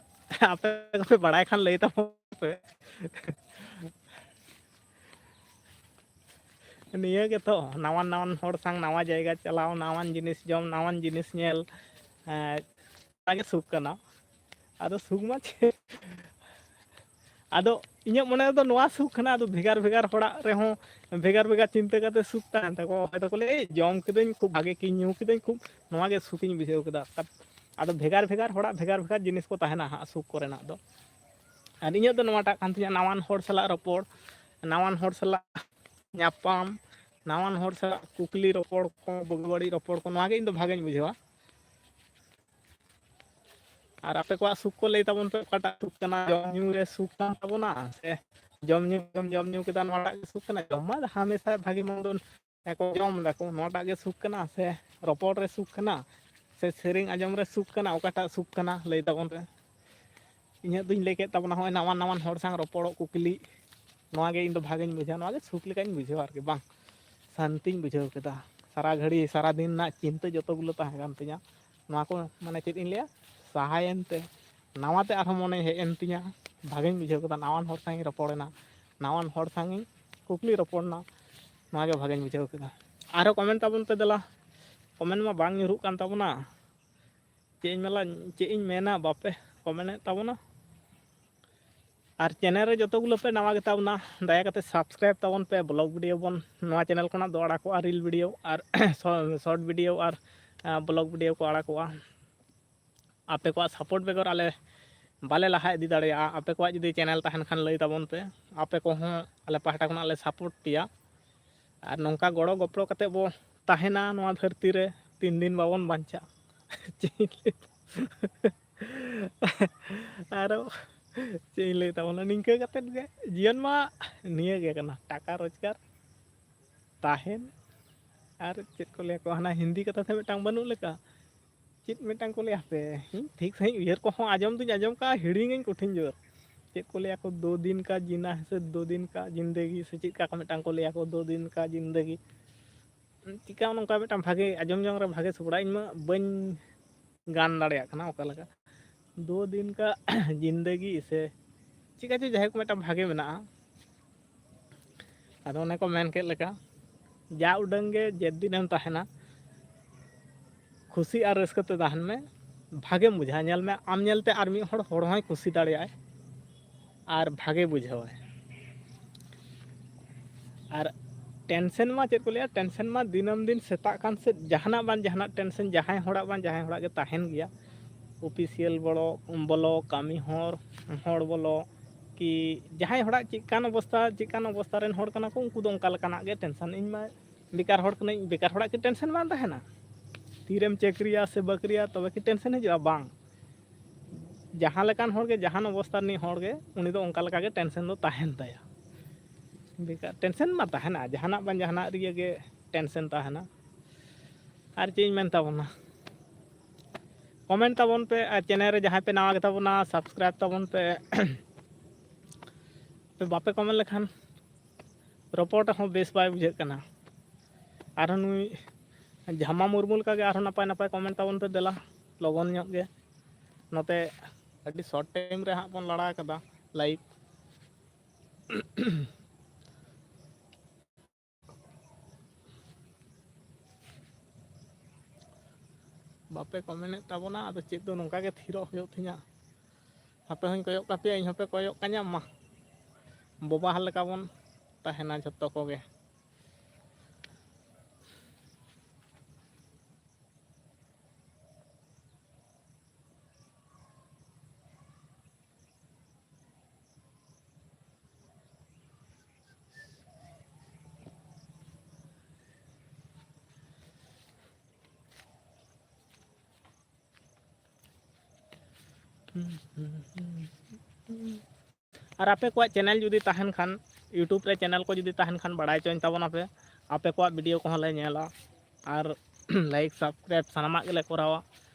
ᱟᱯᱮ ᱠᱚᱯᱮ ᱵᱟᱲᱟᱭ ᱠᱷᱟᱱ ᱞᱟᱹᱭ ᱛᱟᱵᱚᱱ ᱯᱮ᱾ ᱱᱤᱭᱟᱹ ᱜᱮᱛᱚ, ᱱᱟᱣᱟᱱ ᱱᱟᱣᱟᱱ ᱦᱚᱲ ᱥᱟᱶ ᱱᱟᱣᱟ ᱡᱟᱭᱜᱟ ᱪᱟᱞᱟᱣ, ᱱᱟᱣᱟᱱ ᱡᱤᱱᱤᱥ ᱡᱚᱢ, ᱱᱟᱣᱟᱱ ᱡᱤᱱᱤᱥ ᱧᱮᱞ, ᱮᱸ, ᱚᱱᱟᱜᱮ ᱥᱩᱠ ᱠᱟᱱᱟ᱾ ᱟᱫᱚ ᱥᱩᱠ ᱢᱟ ᱪᱮᱫ, ᱟᱫᱚ ᱤᱧᱟᱹᱜ ᱢᱚᱱᱮ ᱨᱮᱫᱚ ᱱᱚᱣᱟ ᱥᱩᱠ ᱠᱟᱱᱟ᱾ ᱟᱫᱚ ᱵᱷᱮᱜᱟᱨ ᱵᱷᱮᱜᱟᱨ ᱦᱚᱲᱟᱜ ᱨᱮᱦᱚᱸ ᱵᱷᱮᱜᱟᱨ ᱵᱷᱮᱜᱟᱨ ᱪᱤᱱᱛᱟᱹ ᱠᱟᱛᱮ ᱥᱩᱠ ᱛᱟᱦᱮᱱ ᱛᱟᱠᱚᱣᱟ᱾ ᱦᱚᱭᱛᱳ ᱠᱚ ᱞᱟᱹᱭᱟ, "ᱮᱭ, ᱡᱚᱢ ᱠᱤᱫᱟᱹᱧ, ᱠᱷᱩᱵ ᱵᱷᱟᱜᱮ ᱠᱤᱧ ᱧᱩ ᱠᱤᱫᱟᱹᱧ, ᱠᱷᱩᱵ ᱱᱚᱣᱟ ᱜᱮ ᱥᱩᱠᱤᱧ ᱵᱩᱡᱷᱟᱹᱣ ᱠᱮᱫᱟ᱾" ᱟᱫᱚ ᱵᱷᱮᱜᱟᱨ ᱵᱷᱮᱜᱟᱨ ᱦᱚᱲᱟᱜ ᱵᱷᱮᱜᱟᱨ ᱵᱷᱮᱜᱟᱨ ᱡᱤᱱᱤᱥ ᱠᱚ ᱛᱟᱦᱮᱱᱟ ᱦᱟᱸᱜ ᱥᱩᱠ ᱠᱚᱨᱮᱱᱟᱜ ᱫᱚ᱾ ᱟᱨ ᱤᱧᱟᱹᱜ ᱫᱚ ᱱᱚᱣᱟᱴᱟᱜ ᱠᱟᱱ ᱛᱤᱧᱟᱹ, ᱱᱟᱣᱟᱱ ᱦᱚᱲ ᱥᱟᱞᱟᱜ ᱨᱚᱯᱚᱲ, ᱱᱟᱣᱟᱱ ᱦᱚᱲ ᱥᱟᱞᱟᱜ ᱧᱟᱯᱟᱢ, ᱱᱟᱣᱟᱱ ᱦᱚᱲ ᱥᱟᱞᱟᱜ ᱠᱩᱠᱞᱤ ᱨᱚᱯᱚᱲ ᱠᱚ, ᱵᱩᱜᱤ ᱵᱟᱹᱲᱤᱡ ᱨᱚᱯᱚᱲ ᱠᱚ, ᱱᱚᱣᱟ ᱜᱮ ᱤᱧ ᱫᱚ ᱵᱷᱟᱜᱮᱧ ᱵᱩᱡᱷᱟᱹᱣᱟ᱾ ᱟᱨ ᱟᱯᱮ ᱠᱚᱣᱟᱜ ᱥᱩᱠ ᱠᱚ ᱞᱟᱹᱭ ᱛᱟᱵᱚᱱ ᱯᱮ, ᱚᱠᱟᱴᱟᱜ ᱥᱩᱠ ᱠᱟᱱᱟ? ᱡᱚᱢ ᱧᱩ ᱨᱮ ᱥᱩᱠ ᱠᱟᱱ ᱛᱟᱵᱚᱱᱟ ᱥᱮ ᱡᱚᱢ ᱧᱩ, ᱡᱚᱢ, ᱡᱚᱢ ᱧᱩ ᱠᱮᱫᱟ, ᱱᱚᱣᱟᱴᱟᱜ ᱜᱮ ᱥᱩᱠ ᱠᱟᱱᱟ? ᱡᱚᱢ ᱢᱟ ᱦᱟᱢᱮᱥᱟ ᱵᱷᱟᱜᱮ ᱢᱚᱱᱫᱚ ᱠᱚ ᱡᱚᱢ ᱫᱟᱠᱚ, ᱱᱚᱣᱟᱴᱟᱜ ᱜᱮ ᱥᱩᱠ ᱠᱟᱱᱟ ᱥᱮ ᱨᱚᱯᱚᱲ ᱨᱮ ᱥᱩᱠ ᱠᱟᱱᱟ ᱥᱮ ᱥᱮᱨᱮᱧ ᱟᱸᱡᱚᱢ ᱨᱮ ᱥᱩᱠ ᱠᱟᱱᱟ? ᱚᱠᱟᱴᱟᱜ ᱥᱩᱠ ᱠᱟᱱᱟ ᱞᱟᱹᱭ ᱛᱟᱵᱚᱱ ᱯᱮ᱾ ᱤᱧᱟᱹᱜ ᱫᱩᱧ ᱞᱟᱹᱭ ᱠᱮᱫ ᱛᱟᱵᱚᱱᱟ, ᱱᱚᱜᱼᱚᱭ ᱱᱟᱣᱟᱱ ᱱᱟᱣᱟᱱ ᱦᱚᱲ ᱥᱟᱶ ᱨᱚᱯᱚᱲᱚᱜ, ᱠᱩᱠᱞᱤ, ᱱᱚᱣᱟ ᱜᱮ ᱤᱧ ᱫᱚ ᱵᱷᱟᱜᱮᱧ ᱵᱩᱡᱷᱟᱹᱣᱟ, ᱱᱚᱣᱟ ᱜᱮ ᱥᱩᱠ ᱞᱮᱠᱟᱧ ᱵᱩᱡᱷᱟᱹᱣᱟ ᱟᱨᱠᱤ, ᱵᱟᱝ, ᱥᱟᱱᱛᱤᱧ ᱵᱩᱡᱷᱟᱹᱣ ᱠᱮᱫᱟ᱾ ᱥᱟᱨᱟ ᱜᱷᱟᱹᱲᱤ, ᱥᱟᱨᱟ ᱫᱤᱱ ᱨᱮᱱᱟᱜ ᱪᱤᱱᱛᱟᱹ ᱡᱚᱛᱚ ᱜᱩᱞᱟᱹ ᱛᱟᱦᱮᱸ ᱠᱟᱱ ᱛᱤᱧᱟᱹ, ᱱᱚᱣᱟ ᱠᱚ, ᱢᱟᱱᱮ, ᱪᱮᱫ ᱤᱧ ᱞᱟᱹᱭᱟ, ᱥᱟᱦᱟᱭᱮᱱ ᱛᱮ ᱱᱟᱣᱟ ᱛᱮ ᱟᱨᱦᱚᱸ ᱢᱚᱱᱮ ᱦᱮᱡ ᱮᱱ ᱛᱤᱧᱟ, ᱵᱷᱟᱜᱮᱧ ᱵᱩᱡᱷᱟᱹᱣ ᱠᱮᱫᱟ᱾ ᱱᱟᱣᱟᱱ ᱦᱚᱲ ᱥᱟᱶ ᱤᱧ ᱨᱚᱯᱚᱲᱮᱱᱟ, ᱱᱟᱣᱟᱱ ᱦᱚᱲ ᱥᱟᱶ ᱤᱧ ᱠᱩᱠᱞᱤ ᱨᱚᱯᱚᱲᱱᱟ, ᱱᱚᱣᱟ ᱜᱮ ᱵᱷᱟᱜᱮᱧ ᱵᱩᱡᱷᱟᱹᱣ ᱠᱮᱫᱟ᱾ ᱟᱨᱦᱚᱸ ᱠᱚᱢᱮᱱᱴ ᱛᱟᱵᱚᱱ ᱯᱮ ᱫᱮᱞᱟ, ᱠᱚᱢᱮᱱᱴ ᱢᱟ ᱵᱟᱝ ᱧᱩᱨᱩᱜ ᱠᱟᱱ ᱛᱟᱵᱚᱱᱟ᱾ ᱪᱮᱫ ᱤᱧ ᱢᱮᱱᱟ, ᱪᱮᱫ ᱤᱧ ᱢᱮᱱᱟ, ᱵᱟᱯᱮ ᱠᱚᱢᱮᱱᱴ ᱮᱫ ᱛᱟᱵᱚᱱᱟ᱾ ᱟᱨ ᱪᱮᱱᱮᱞ ᱨᱮ ᱡᱚᱛᱚ ᱜᱩᱞᱟᱹ ᱯᱮ ᱱᱟᱣᱟ ᱜᱮᱛᱟ ᱵᱚᱱᱟ, ᱫᱟᱭᱟ ᱠᱟᱛᱮ ᱥᱟᱵᱥᱠᱨᱟᱭᱤᱵ ᱛᱟᱵᱚᱱ ᱯᱮ᱾ ᱵᱞᱚᱜ ᱵᱷᱤᱰᱤᱭᱳ ᱵᱚᱱ, ᱱᱚᱣᱟ ᱪᱮᱱᱮᱞ ᱠᱷᱚᱱᱟᱜ ᱫᱚ ᱟᱲᱟᱜᱚᱜᱼᱟ ᱨᱤᱞ ᱵᱷᱤᱰᱤᱭᱳ ᱟᱨ ᱥᱚᱨᱴ ᱵᱷᱤᱰᱤᱭᱳ ᱟᱨ ᱵᱞᱚᱜ ᱵᱷᱤᱰᱤᱭᱳ ᱠᱚ ᱟᱲᱟᱜᱚᱜᱼᱟ᱾ ᱟᱯᱮ ᱠᱚᱣᱟᱜ ᱥᱟᱯᱳᱨᱴ ᱵᱮᱜᱚᱨ ᱟᱞᱮ ᱵᱟᱞᱮ ᱞᱟᱦᱟ ᱤᱫᱤ ᱫᱟᱲᱮᱭᱟᱜᱼᱟ᱾ ᱟᱯᱮ ᱠᱚᱣᱟᱜ ᱡᱩᱫᱤ ᱪᱮᱱᱮᱞ ᱛᱟᱦᱮᱱ ᱠᱷᱟᱱ ᱞᱟᱹᱭ ᱛᱟᱵᱚᱱ ᱯᱮ, ᱟᱯᱮ ᱠᱚᱦᱚᱸ ᱟᱞᱮ ᱯᱟᱦᱴᱟ ᱠᱷᱚᱱᱟᱜ ᱞᱮ ᱥᱟᱯᱳᱨᱴ ᱯᱮᱭᱟ᱾ ᱟᱨ ᱱᱚᱝᱠᱟ ᱜᱚᱲᱚ ᱜᱚᱯᱚᱲᱚ ᱠᱟᱛᱮ ᱵᱚ ᱛᱟᱦᱮᱱᱟ ᱱᱚᱣᱟ ᱫᱷᱟᱹᱨᱛᱤ ᱨᱮ, ᱛᱤᱱ ᱫᱤᱱ ᱵᱟᱵᱚᱱ ᱵᱟᱧᱪᱟᱜᱼᱟ᱾ ᱪᱮᱫ ᱤᱧ ᱞᱟᱹᱭ ᱟᱨᱚ ᱪᱮᱫ ᱤᱧ ᱞᱟᱹᱭ ᱛᱟᱵᱚᱱᱟ, ᱱᱤᱝᱠᱟᱹ ᱠᱟᱛᱮᱫ ᱜᱮ ᱡᱤᱭᱚᱱ ᱢᱟ ᱱᱤᱭᱟᱹ ᱜᱮ ᱠᱟᱱᱟ, ᱴᱟᱠᱟ ᱨᱳᱡᱽᱜᱟᱨ, ᱛᱟᱦᱮᱱ, ᱟᱨ ᱪᱮᱫ ᱠᱚ ᱞᱟᱹᱭᱟ ᱠᱚ, ᱦᱟᱱᱟ ᱦᱤᱱᱫᱤ ᱠᱟᱛᱷᱟ ᱛᱮ ᱢᱤᱫᱴᱟᱝ ᱵᱟᱹᱱᱩᱜ ᱞᱮᱠᱟ, ᱪᱮᱫ ᱢᱤᱫᱴᱟᱝ ᱠᱚ ᱞᱟᱹᱭᱟ, ᱦᱟᱯᱮ, ᱤᱧ ᱴᱷᱤᱠ ᱥᱟᱺᱦᱤᱡ ᱩᱭᱦᱟᱹᱨ ᱠᱚᱦᱚᱸ ᱟᱸᱡᱚᱢ ᱫᱩᱧ ᱟᱸᱡᱚᱢ ᱠᱟᱜᱼᱟ, ᱦᱤᱲᱤᱧᱟᱹᱧ ᱠᱚᱴᱷᱤᱱ ᱡᱳᱨ᱾ ᱪᱮᱫ ᱠᱚ ᱞᱟᱹᱭᱟ ᱠᱚ, ᱫᱳ ᱫᱤᱱ ᱠᱟ ᱡᱤᱱᱟ ᱦᱮ ᱥᱮ ᱫᱳ ᱫᱤᱱ ᱠᱟ ᱡᱤᱱᱫᱮᱜᱤ ᱥᱮ ᱪᱮᱫ ᱠᱟ ᱠᱚ ᱢᱤᱫᱴᱟᱝ ᱠᱚ ᱞᱟᱹᱭᱟ ᱠᱚ, ᱫᱳ ᱫᱤᱱ ᱠᱟ ᱡᱤᱱᱫᱮᱜᱤ᱾ ᱪᱤᱠᱟ ᱱᱚᱝᱠᱟ ᱢᱤᱫᱴᱟᱝ ᱵᱷᱟᱜᱮ ᱟᱸᱡᱚᱢ ᱡᱚᱝ ᱨᱮ ᱵᱷᱟᱜᱮ ᱥᱩᱯᱲᱟ, ᱤᱧ ᱢᱟ ᱵᱟᱹᱧ ᱜᱟᱱ ᱫᱟᱲᱮᱭᱟᱜ ᱠᱟᱱᱟ ᱚᱠᱟ ᱞᱮᱠᱟ᱾ ᱫᱳ ᱫᱤᱱ ᱠᱟ ᱡᱤᱱᱫᱮᱜᱤ ᱥᱮ ᱪᱤᱠᱟ ᱪᱚ, ᱡᱟᱭᱦᱳᱠ ᱢᱤᱫᱴᱟᱝ ᱵᱷᱟᱜᱮ ᱢᱮᱱᱟᱜᱼᱟ᱾ ᱟᱫᱚ ᱚᱱᱮ ᱠᱚ ᱢᱮᱱ ᱠᱮᱫ ᱞᱮᱠᱟ, ᱡᱟ ᱩᱰᱟᱹᱝ ᱜᱮ ᱡᱮᱫ ᱫᱤᱱᱮᱢ ᱛᱟᱦᱮᱱᱟ, ᱠᱷᱩᱥᱤ ᱟᱨ ᱨᱟᱹᱥᱠᱟᱹ ᱛᱮ ᱛᱟᱦᱮᱱ ᱢᱮ, ᱵᱷᱟᱜᱮᱢ ᱵᱩᱡᱷᱟᱹᱣᱟ᱾ ᱧᱮᱞ ᱢᱮ, ᱟᱢ ᱧᱮᱞᱛᱮ ᱟᱨ ᱢᱤᱫ ᱦᱚᱲ, ᱦᱚᱲ ᱦᱚᱸᱭ ᱠᱩᱥᱤ ᱫᱟᱲᱮᱭᱟᱜᱼᱟᱭ ᱟᱨ ᱵᱷᱟᱜᱮ ᱵᱩᱡᱷᱟᱹᱣᱟᱭ᱾ ᱟᱨ ᱴᱮᱱᱥᱮᱱ ᱢᱟ ᱪᱮᱫ ᱠᱚ ᱞᱟᱹᱭᱟ, ᱴᱮᱱᱥᱮᱱ ᱢᱟ ᱫᱤᱱᱟᱹᱢ ᱫᱤᱱ ᱥᱮᱛᱟᱜ ᱠᱟᱱ ᱥᱮ ᱡᱟᱦᱟᱱᱟᱜ ᱵᱟᱝ ᱡᱟᱦᱟᱱᱟᱜ ᱴᱮᱱᱥᱮᱱ ᱡᱟᱦᱟᱸᱭ ᱦᱚᱲᱟᱜ ᱵᱟᱝ ᱡᱟᱦᱟᱸᱭ ᱦᱚᱲᱟᱜ ᱜᱮ ᱛᱟᱦᱮᱱ ᱜᱮᱭᱟ᱾ ᱚᱯᱷᱤᱥᱤᱭᱟᱞ ᱵᱚᱞᱚ, ᱵᱚᱞᱚ, ᱠᱟᱹᱢᱤ ᱦᱚᱲ, ᱦᱚᱲ ᱵᱚᱞᱚ, ᱠᱤ ᱡᱟᱦᱟᱸᱭ ᱦᱚᱲᱟᱜ ᱪᱮᱫᱠᱟᱱ ᱚᱵᱚᱥᱛᱟ, ᱪᱮᱫᱠᱟᱱ ᱚᱵᱚᱥᱛᱟ ᱨᱮᱱ ᱦᱚᱲ ᱠᱟᱱᱟ ᱠᱚ, ᱩᱱᱠᱩ ᱫᱚ ᱚᱱᱠᱟ ᱞᱮᱠᱟᱱᱟᱜ ᱜᱮ ᱴᱮᱱᱥᱮᱱ᱾ ᱤᱧ ᱢᱟ ᱵᱮᱠᱟᱨ ᱦᱚᱲ ᱠᱟᱹᱱᱟᱹᱧ, ᱵᱮᱠᱟᱨ ᱦᱚᱲᱟᱜ ᱠᱤ ᱴᱮᱱᱥᱮᱱ ᱵᱟᱝ ᱛᱟᱦᱮᱱᱟ? ᱛᱤᱨᱮᱢ ᱪᱟᱹᱠᱨᱤᱭᱟ ᱥᱮ ᱵᱟᱹᱠᱨᱤᱭᱟ, ᱛᱚᱵᱮ ᱠᱤ ᱴᱮᱱᱥᱮᱱ ᱦᱤᱡᱩᱜᱼᱟ? ᱵᱟᱝ᱾ ᱡᱟᱦᱟᱸ ᱞᱮᱠᱟᱱ ᱦᱚᱲ ᱜᱮ, ᱡᱟᱦᱟᱱ ᱚᱵᱚᱥᱛᱟ ᱨᱤᱱᱤᱡ ᱦᱚᱲ ᱜᱮ, ᱩᱱᱤ ᱫᱚ ᱚᱱᱠᱟ ᱞᱮᱠᱟ ᱜᱮ ᱴᱮᱱᱥᱮᱱ ᱫᱚ ᱛᱟᱦᱮᱱ ᱛᱟᱭᱟ᱾ ᱵᱮᱠᱟᱨ ᱴᱮᱱᱥᱮᱱ ᱢᱟ ᱛᱟᱦᱮᱱᱟ, ᱡᱟᱦᱟᱱᱟᱜ ᱵᱟᱝ ᱡᱟᱦᱟᱱᱟᱜ ᱨᱮᱭᱟᱜ ᱜᱮ ᱴᱮᱱᱥᱮᱱ ᱛᱟᱦᱮᱱᱟ᱾ ᱟᱨ ᱪᱮᱫ ᱤᱧ ᱢᱮᱱ ᱛᱟᱵᱚᱱᱟ, ᱠᱚᱢᱮᱱᱴ ᱛᱟᱵᱚᱱ ᱯᱮ, ᱟᱨ ᱪᱮᱱᱮᱞ ᱨᱮ ᱡᱟᱦᱟᱸᱭ ᱯᱮ ᱱᱟᱣᱟ ᱜᱮᱛᱟ ᱵᱚᱱᱟ, ᱥᱟᱵᱥᱠᱨᱟᱭᱤᱵ ᱛᱟᱵᱚᱱ ᱯᱮ᱾ ᱟᱯᱮ ᱵᱟᱯᱮ ᱠᱚᱢᱮᱱᱴ ᱞᱮᱠᱷᱟᱱ ᱨᱚᱯᱚᱲ ᱨᱮᱦᱚᱸ ᱵᱮᱥ ᱵᱟᱭ ᱵᱩᱡᱷᱟᱹᱜ ᱠᱟᱱᱟ᱾ ᱟᱨᱦᱚᱸ ᱱᱩᱭ ᱡᱷᱟᱢᱟ ᱢᱩᱨᱢᱩ ᱞᱮᱠᱟᱜᱮ ᱟᱨᱦᱚᱸ ᱱᱟᱯᱟᱭ ᱱᱟᱯᱟᱭ ᱠᱚᱢᱮᱱᱴ ᱛᱟᱵᱚᱱ ᱯᱮ ᱫᱮᱞᱟ, ᱞᱚᱜᱚᱱ ᱧᱚᱜ ᱜᱮ᱾ ᱱᱚᱛᱮ ᱟᱹᱰᱤ short time ᱨᱮ ᱦᱟᱸᱜ ᱵᱚᱱ ᱞᱟᱲᱟ ᱠᱟᱫᱟ live᱾ ᱵᱟᱯᱮ comment ᱮᱫ ᱛᱟᱵᱚᱱᱟ, ᱟᱫᱚ ᱪᱮᱫ ᱫᱚ ᱱᱚᱝᱠᱟ ᱜᱮ ᱛᱷᱤᱨᱚᱜ ᱦᱩᱭᱩᱜ ᱛᱤᱧᱟ᱾ ᱟᱯᱮ ᱦᱚᱸᱧ ᱠᱚᱭᱚᱜ ᱠᱟᱯᱮᱭᱟ, ᱤᱧ ᱦᱚᱸᱯᱮ ᱠᱚᱭᱚᱜ ᱠᱟᱧᱟ᱾ ᱢᱟ, ᱵᱚᱵᱟ ᱞᱮᱠᱟ ᱵᱚᱱ ᱛᱟᱦᱮᱱᱟ ᱡᱷᱚᱛᱚ ᱠᱚᱜᱮ᱾ ᱟᱨ ᱟᱯᱮ ᱠᱚᱣᱟᱜ channel ᱡᱩᱫᱤ ᱛᱟᱦᱮᱱ ᱠᱷᱟᱱ, YouTube ᱨᱮ channel ᱠᱚ ᱡᱩᱫᱤ ᱛᱟᱦᱮᱱ ᱠᱷᱟᱱ, ᱵᱟᱲᱟᱭ ᱦᱚᱪᱚᱧ ᱛᱟᱵᱚᱱᱟᱯᱮ᱾ ᱟᱯᱮ ᱠᱚᱣᱟᱜ video ᱠᱚᱦᱚᱸ ᱞᱮ ᱧᱮᱞᱟ ᱟᱨ like subscribe ᱥᱟᱱᱟᱢᱟᱜ ᱜᱮᱞᱮ ᱠᱚᱨᱟᱣᱟ᱾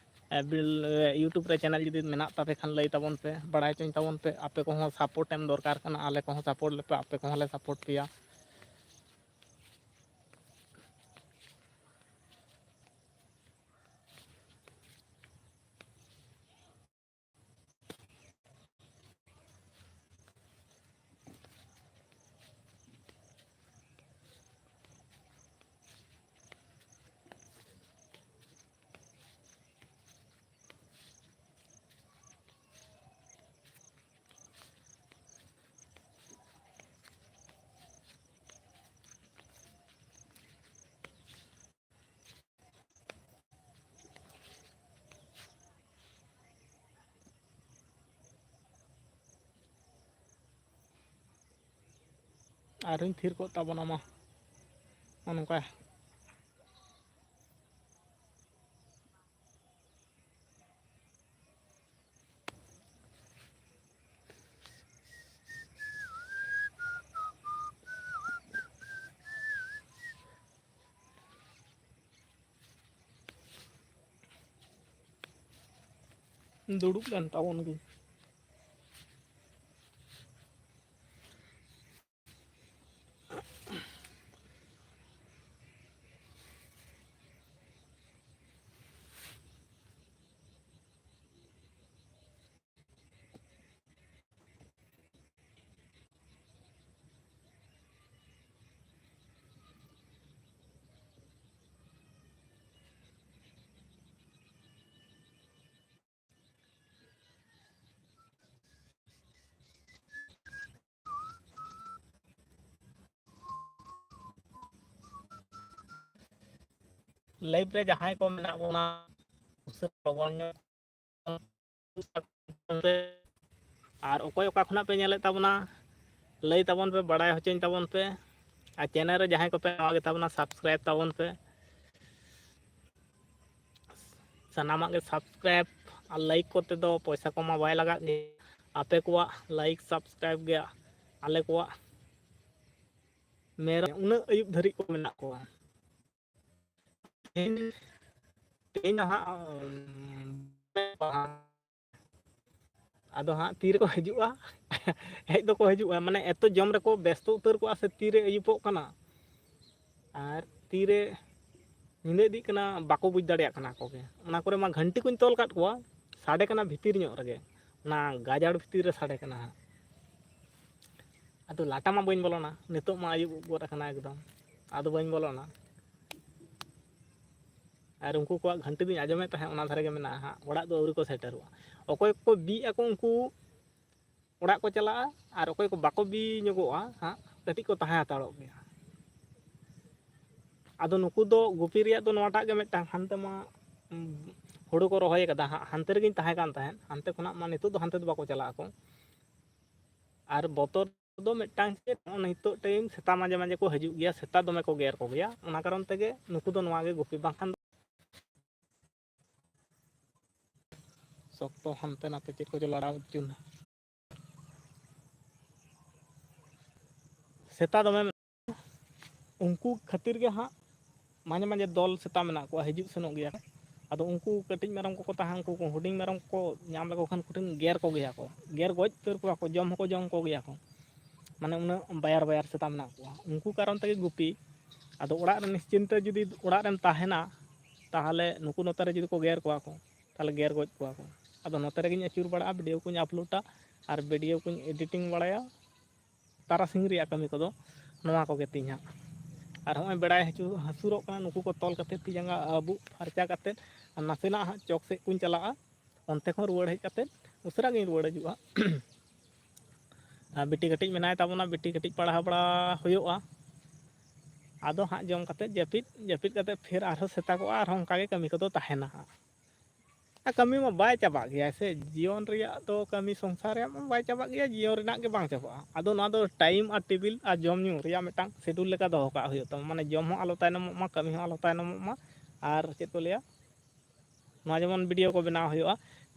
ᱮ, ᱵᱤᱞ-, ᱮ, YouTube ᱨᱮ channel ᱡᱩᱫᱤ ᱢᱮᱱᱟᱜ ᱛᱟᱯᱮ ᱠᱷᱟᱱ, ᱞᱟᱹᱭ ᱛᱟᱵᱚᱱ ᱯᱮ, ᱵᱟᱲᱟᱭ ᱦᱚᱪᱚᱧ ᱛᱟᱵᱚᱱ ᱯᱮ᱾ ᱟᱯᱮ ᱠᱚᱦᱚᱸ support ᱮᱢ ᱫᱚᱨᱠᱟᱨ ᱠᱟᱱᱟ, ᱟᱞᱮ ᱠᱚᱦᱚᱸ support ᱞᱮᱯᱮ, ᱟᱯᱮ ᱠᱚᱦᱚᱸ ᱞᱮ support ᱯᱮᱭᱟ᱾ ᱟᱨᱦᱚᱸᱧ ᱛᱷᱤᱨ ᱠᱚᱜ ᱛᱟᱵᱚᱱᱟ, ᱢᱟ ᱱᱚᱜᱼᱚ ᱱᱚᱝᱠᱟ᱾ ᱫᱩᱲᱩᱵ ᱞᱮᱱ ᱛᱟᱵᱚᱱ ᱜᱮ᱾ ᱞᱟᱭᱤᱵᱷ ᱨᱮ ᱡᱟᱦᱟᱸᱭ ᱠᱚ ᱢᱮᱱᱟᱜ ᱵᱚᱱᱟ, ᱩᱥᱟᱹᱨᱟ ᱞᱚᱜᱚᱱ ᱧᱚᱜ ᱟᱨ ᱚᱠᱚᱭ ᱚᱠᱟ ᱠᱷᱚᱱᱟᱜ ᱯᱮ ᱧᱮᱞᱮᱫ ᱛᱟᱵᱚᱱᱟ, ᱞᱟᱹᱭ ᱛᱟᱵᱚᱱ ᱯᱮ, ᱵᱟᱲᱟᱭ ᱦᱚᱪᱚᱧ ᱛᱟᱵᱚᱱ ᱯᱮ᱾ ᱟᱨ ᱪᱮᱱᱮᱞ ᱨᱮ ᱡᱟᱦᱟᱸᱭ ᱠᱚᱯᱮ ᱱᱟᱣᱟ ᱜᱮᱛᱟ ᱵᱚᱱᱟ, ᱥᱟᱵᱥᱠᱨᱟᱭᱤᱵᱽ ᱛᱟᱵᱚᱱ ᱯᱮ᱾ ᱥᱟᱱᱟᱢᱟᱜ ᱜᱮ ᱥᱟᱵᱥᱠᱨᱟᱭᱤᱵᱽ ᱟᱨ ᱞᱟᱭᱤᱠ ᱠᱚᱛᱮ ᱫᱚ ᱯᱚᱭᱥᱟ ᱠᱚᱢᱟ ᱵᱟᱭ ᱞᱟᱜᱟᱜ ᱜᱮ᱾ ᱟᱯᱮ ᱠᱚᱣᱟᱜ ᱞᱟᱭᱤᱠ ᱥᱟᱵᱥᱠᱨᱟᱭᱤᱵᱽ ᱜᱮ ᱟᱞᱮ ᱠᱚᱣᱟᱜ ᱢᱮᱨᱚᱢ ᱩᱱᱟᱹᱜ ᱟᱹᱭᱩᱵ ᱫᱷᱟᱹᱨᱤᱡ ᱠᱚ ᱢᱮᱱᱟᱜ ᱠᱚᱣᱟ᱾ ᱛᱮᱦᱮᱧ, ᱛᱮᱦᱮᱧ ᱫᱚ ᱦᱟᱸᱜ, ᱩᱸ, ᱟᱫᱚ ᱦᱟᱸᱜ ᱛᱤ ᱨᱮᱠᱚ ᱦᱤᱡᱩᱜᱼᱟ? ᱦᱮᱡ ᱫᱚᱠᱚ ᱦᱤᱡᱩᱜᱼᱟ, ᱢᱟᱱᱮ ᱮᱛᱚ ᱡᱚᱢ ᱨᱮᱠᱚ ᱵᱮᱥᱛᱚ ᱩᱛᱟᱹᱨ ᱠᱚᱜᱼᱟ ᱥᱮ ᱛᱤᱨᱮ ᱟᱹᱭᱩᱵᱚᱜ ᱠᱟᱱᱟ ᱟᱨ ᱛᱤᱨᱮ ᱧᱤᱫᱟᱹ ᱤᱫᱤᱜ ᱠᱟᱱᱟ, ᱵᱟᱠᱚ ᱵᱩᱡᱽ ᱫᱟᱲᱮᱭᱟᱜ ᱠᱟᱱᱟ ᱟᱠᱚ ᱜᱮ᱾ ᱚᱱᱟ ᱠᱚᱨᱮ ᱢᱟ ᱜᱷᱟᱱᱴᱤ ᱠᱚᱧ ᱛᱚᱞ ᱠᱟᱫ ᱠᱚᱣᱟ, ᱥᱟᱰᱮ ᱠᱟᱱᱟ ᱵᱷᱤᱛᱤᱨ ᱧᱚᱜ ᱨᱮᱜᱮ, ᱚᱱᱟ ᱜᱟᱡᱟᱲ ᱵᱷᱤᱛᱤᱨ ᱨᱮ ᱥᱟᱰᱮ ᱠᱟᱱᱟ ᱦᱟᱸᱜ᱾ ᱟᱫᱚ ᱞᱟᱴᱟ ᱢᱟ ᱵᱟᱹᱧ ᱵᱚᱞᱚᱱᱟ, ᱱᱤᱛᱚᱜ ᱢᱟ ᱟᱹᱭᱩᱵ ᱜᱚᱫ ᱟᱠᱟᱱᱟ ᱮᱠᱫᱚᱢ, ᱟᱫᱚ ᱵᱟᱹᱧ ᱵᱚᱞᱚᱱᱟ᱾ ᱟᱨ ᱩᱱᱠᱩ ᱠᱚᱣᱟᱜ ᱜᱷᱟᱱᱴᱤ ᱫᱚᱧ ᱟᱸᱡᱚᱢᱮᱫ ᱛᱟᱦᱮᱸᱫ, ᱚᱱᱟ ᱫᱷᱟᱨᱮ ᱜᱮ ᱢᱮᱱᱟᱜᱼᱟ ᱦᱟᱸᱜ, ᱚᱲᱟᱜ ᱫᱚ ᱟᱹᱣᱨᱤ ᱠᱚ ᱥᱮᱴᱮᱨᱚᱜᱼᱟ᱾ ᱚᱠᱚᱭ ᱠᱚ ᱵᱤᱜ ᱟᱠᱚ ᱩᱱᱠᱩ ᱚᱲᱟᱜ ᱠᱚ ᱪᱟᱞᱟᱜᱼᱟ, ᱟᱨ ᱚᱠᱚᱭ ᱠᱚ ᱵᱟᱠᱚ ᱵᱤ ᱧᱚᱜᱚᱜᱼᱟ ᱦᱟᱸᱜ, ᱠᱟᱹᱴᱤᱡ ᱠᱚ ᱛᱟᱦᱮᱸ ᱦᱟᱛᱟᱲᱚᱜ ᱜᱮᱭᱟ᱾ ᱟᱫᱚ ᱱᱩᱠᱩ ᱫᱚ ᱜᱩᱯᱤ ᱨᱮᱭᱟᱜ ᱫᱚ ᱱᱚᱣᱟᱴᱟᱜ ᱜᱮ ᱢᱤᱫᱴᱟᱝ, ᱦᱟᱱᱛᱮ ᱢᱟ, ᱩᱸ, ᱦᱩᱲᱩ ᱠᱚ ᱨᱚᱦᱚᱭ ᱠᱟᱫᱟ ᱦᱟᱸᱜ, ᱦᱟᱱᱛᱮ ᱨᱮᱜᱮᱧ ᱛᱟᱦᱮᱸ ᱠᱟᱱ ᱛᱟᱦᱮᱸᱫ, ᱦᱟᱱᱛᱮ ᱠᱷᱚᱱᱟᱜ ᱢᱟ ᱱᱤᱛᱚᱜ ᱫᱚ ᱦᱟᱱᱛᱮ ᱫᱚ ᱵᱟᱠᱚ ᱪᱟᱞᱟᱜ ᱟᱠᱚ᱾ ᱟᱨ ᱵᱚᱛᱚᱨ ᱫᱚ ᱢᱤᱫᱴᱟᱝ ᱪᱮᱫ, ᱱᱚᱜᱼᱚ ᱱᱤᱛᱚᱜ ᱴᱟᱭᱤᱢ ᱥᱮᱛᱟ ᱢᱟᱡᱷᱮ ᱢᱟᱡᱷᱮ ᱠᱚ ᱦᱤᱡᱩᱜ ᱜᱮᱭᱟ, ᱥᱮᱛᱟ ᱫᱚᱢᱮ ᱠᱚ ᱜᱮᱨ ᱠᱚᱜᱮᱭᱟ, ᱚᱱᱟ ᱠᱟᱨᱚᱱ ᱛᱮᱜᱮ ᱱᱩᱠᱩ ᱫᱚ ᱱᱚᱣᱟ ᱜᱮ ᱜᱩᱯᱤ, ᱵᱟᱝᱠᱷᱟᱱ ᱫᱚ ᱥᱚᱠᱛᱚ ᱦᱟᱱᱛᱮ ᱱᱟᱛᱮ ᱪᱮᱫ ᱠᱚᱪᱚ ᱞᱟᱲᱟᱣ ᱦᱚᱪᱚᱱᱟ᱾ ᱥᱮᱛᱟ ᱫᱚᱢᱮ ᱢᱮᱱᱟᱜ ᱠᱚᱣᱟ᱾ ᱩᱱᱠᱩ ᱠᱷᱟᱹᱛᱤᱨ ᱜᱮ ᱦᱟᱸᱜ ᱢᱟᱡᱷᱮ ᱢᱟᱡᱷᱮ ᱫᱚᱞ ᱥᱮᱛᱟ ᱢᱮᱱᱟᱜ ᱠᱚᱣᱟ, ᱦᱤᱡᱩᱜ ᱥᱮᱱᱚᱜ ᱜᱮᱭᱟ ᱠᱚ᱾ ᱟᱫᱚ ᱩᱱᱠᱩ ᱠᱟᱹᱴᱤᱡ ᱢᱮᱨᱚᱢ ᱠᱚᱠᱚ ᱛᱟᱦᱮᱸ, ᱩᱱᱠᱩ ᱠᱚ ᱦᱩᱰᱤᱧ ᱢᱮᱨᱚᱢ ᱠᱚ ᱧᱟᱢ ᱞᱮᱠᱚ ᱠᱷᱟᱱ ᱠᱚᱴᱷᱤᱱ ᱜᱮᱨ ᱠᱚᱜᱮᱭᱟ ᱠᱚ, ᱜᱮᱨ ᱜᱚᱡ ᱩᱛᱟᱹᱨ ᱠᱚᱣᱟ ᱠᱚ, ᱡᱚᱢ ᱦᱚᱸᱠᱚ ᱡᱚᱢ ᱠᱚᱜᱮᱭᱟ ᱠᱚ᱾ ᱢᱟᱱᱮ ᱩᱱᱟᱹᱜ ᱵᱟᱭᱟᱨ ᱵᱟᱭᱟᱨ ᱥᱮᱛᱟ ᱢᱮᱱᱟᱜ ᱠᱚᱣᱟ᱾ ᱩᱱᱠᱩ ᱠᱟᱨᱚᱱ ᱛᱮᱜᱮ ᱜᱩᱯᱤ᱾ ᱟᱫᱚ ᱚᱲᱟᱜ ᱨᱮ ᱱᱤᱥᱪᱤᱱᱛᱮ ᱡᱩᱫᱤ ᱚᱲᱟᱜ ᱨᱮᱢ ᱛᱟᱦᱮᱱᱟ, ᱛᱟᱦᱚᱞᱮ ᱱᱩᱠᱩ ᱱᱚᱛᱮ ᱨᱮ ᱡᱩᱫᱤ ᱠᱚ ᱜᱮᱨ ᱠᱚᱣᱟ ᱠᱚ, ᱛᱟᱦᱚᱞᱮ ᱜᱮᱨ ᱜᱚᱡ ᱠᱚᱣᱟ ᱠᱚ᱾ ᱟᱫᱚ ᱱᱚᱛᱮ ᱨᱮᱜᱮᱧ ᱟᱹᱪᱩᱨ ᱵᱟᱲᱟᱜᱼᱟ, ᱵᱷᱤᱰᱤᱭᱳ ᱠᱚᱧ ᱟᱯᱞᱳᱰᱟ ᱟᱨ ᱵᱷᱤᱰᱤᱭᱳ ᱠᱚᱧ ᱮᱰᱤᱴᱤᱝ ᱵᱟᱲᱟᱭᱟ᱾ ᱛᱟᱨᱟᱥᱤᱧ ᱨᱮᱭᱟᱜ ᱠᱟᱹᱢᱤ ᱠᱚᱫᱚ ᱱᱚᱣᱟ ᱠᱚᱜᱮ ᱛᱤᱧ ᱦᱟᱸᱜ᱾ ᱟᱨ ᱦᱚᱸᱜᱼᱚᱭ ᱵᱮᱲᱟᱭ ᱦᱟᱹᱥᱩ-, ᱦᱟᱹᱥᱩᱨᱚᱜ ᱠᱟᱱᱟ, ᱱᱩᱠᱩ ᱠᱚ ᱛᱚᱞ ᱠᱟᱛᱮ ᱛᱤ ᱡᱟᱸᱜᱟ ᱟᱹᱵᱩᱜ ᱯᱷᱟᱨᱪᱟ ᱠᱟᱛᱮ ᱟᱨ ᱱᱟᱥᱮᱱᱟᱜ ᱦᱟᱸᱜ ᱪᱚᱠ ᱥᱮᱫ ᱠᱚᱧ ᱪᱟᱞᱟᱜᱼᱟ᱾ ᱚᱱᱛᱮ ᱠᱷᱚᱱ ᱨᱩᱣᱟᱹᱲ ᱦᱮᱡ ᱠᱟᱛᱮ ᱩᱥᱟᱹᱨᱟ ᱜᱤᱧ ᱨᱩᱣᱟᱹᱲ ᱦᱤᱡᱩᱜᱼᱟ᱾ ᱟᱨ ᱵᱤᱴᱤ ᱠᱟᱹᱴᱤᱡ ᱢᱮᱱᱟᱭ ᱛᱟᱵᱚᱱᱟ, ᱵᱤᱴᱤ ᱠᱟᱹᱴᱤᱡ ᱯᱟᱲᱦᱟᱣ ᱵᱟᱲᱟ ᱦᱩᱭᱩᱜᱼᱟ᱾ ᱟᱫᱚ ᱦᱟᱸᱜ ᱡᱚᱢ ᱠᱟᱛᱮᱫ ᱡᱟᱹᱯᱤᱫ, ᱡᱟᱹᱯᱤᱫ ᱠᱟᱛᱮᱫ ᱯᱷᱮᱨ ᱟᱨᱦᱚᱸ ᱥᱮᱛᱟᱜᱚᱜᱼᱟ, ᱟᱨᱦᱚᱸ ᱚᱱᱠᱟ ᱜᱮ ᱠᱟᱹᱢᱤ ᱠᱚᱫᱚ ᱛᱟᱦᱮᱱᱟ ᱦᱟᱸᱜ᱾ ᱟᱨ ᱠᱟᱹᱢᱤ ᱢᱟ ᱵᱟᱭ ᱪᱟᱵᱟᱜ ᱜᱮᱭᱟ ᱥᱮ, ᱡᱤᱭᱚᱱ ᱨᱮᱭᱟᱜ ᱫᱚ ᱠᱟᱹᱢᱤ, ᱥᱚᱝᱥᱟᱨ ᱨᱮᱭᱟᱜ ᱢᱟ ᱵᱟᱭ ᱪᱟᱵᱟᱜ ᱜᱮᱭᱟ, ᱡᱤᱭᱚᱱ ᱨᱮᱱᱟᱜ ᱜᱮ ᱵᱟᱝ ᱪᱟᱵᱟᱜᱼᱟ᱾ ᱟᱫᱚ ᱱᱚᱣᱟ ᱫᱚ ᱴᱟᱭᱤᱢ ᱟᱨ ᱴᱮᱵᱤᱞ ᱟᱨ ᱡᱚᱢ ᱧᱩ ᱨᱮᱭᱟᱜ ᱢᱤᱫᱴᱟᱝ ᱥᱤᱰᱩᱞ ᱞᱮᱠᱟ ᱫᱚᱦᱚ ᱠᱟᱜ ᱦᱩᱭᱩᱜ ᱛᱟᱢᱟ, ᱢᱟᱱᱮ ᱡᱚᱢ ᱦᱚᱸ ᱟᱞᱚ ᱛᱟᱭᱱᱚᱢᱚᱜ ᱢᱟ, ᱠᱟᱹᱢᱤ ᱦᱚᱸ ᱟᱞᱚ ᱛᱟᱭᱱᱚᱢᱚᱜ ᱢᱟ᱾ ᱟᱨ ᱪᱮᱫ ᱠᱚ ᱞᱟᱹᱭᱟ, ᱱᱚᱣᱟ ᱡᱮᱢᱚᱱ ᱵᱷᱤᱰᱤᱭᱳ ᱠᱚ ᱵᱮᱱᱟᱣ ᱦᱩᱭᱩᱜᱼᱟ,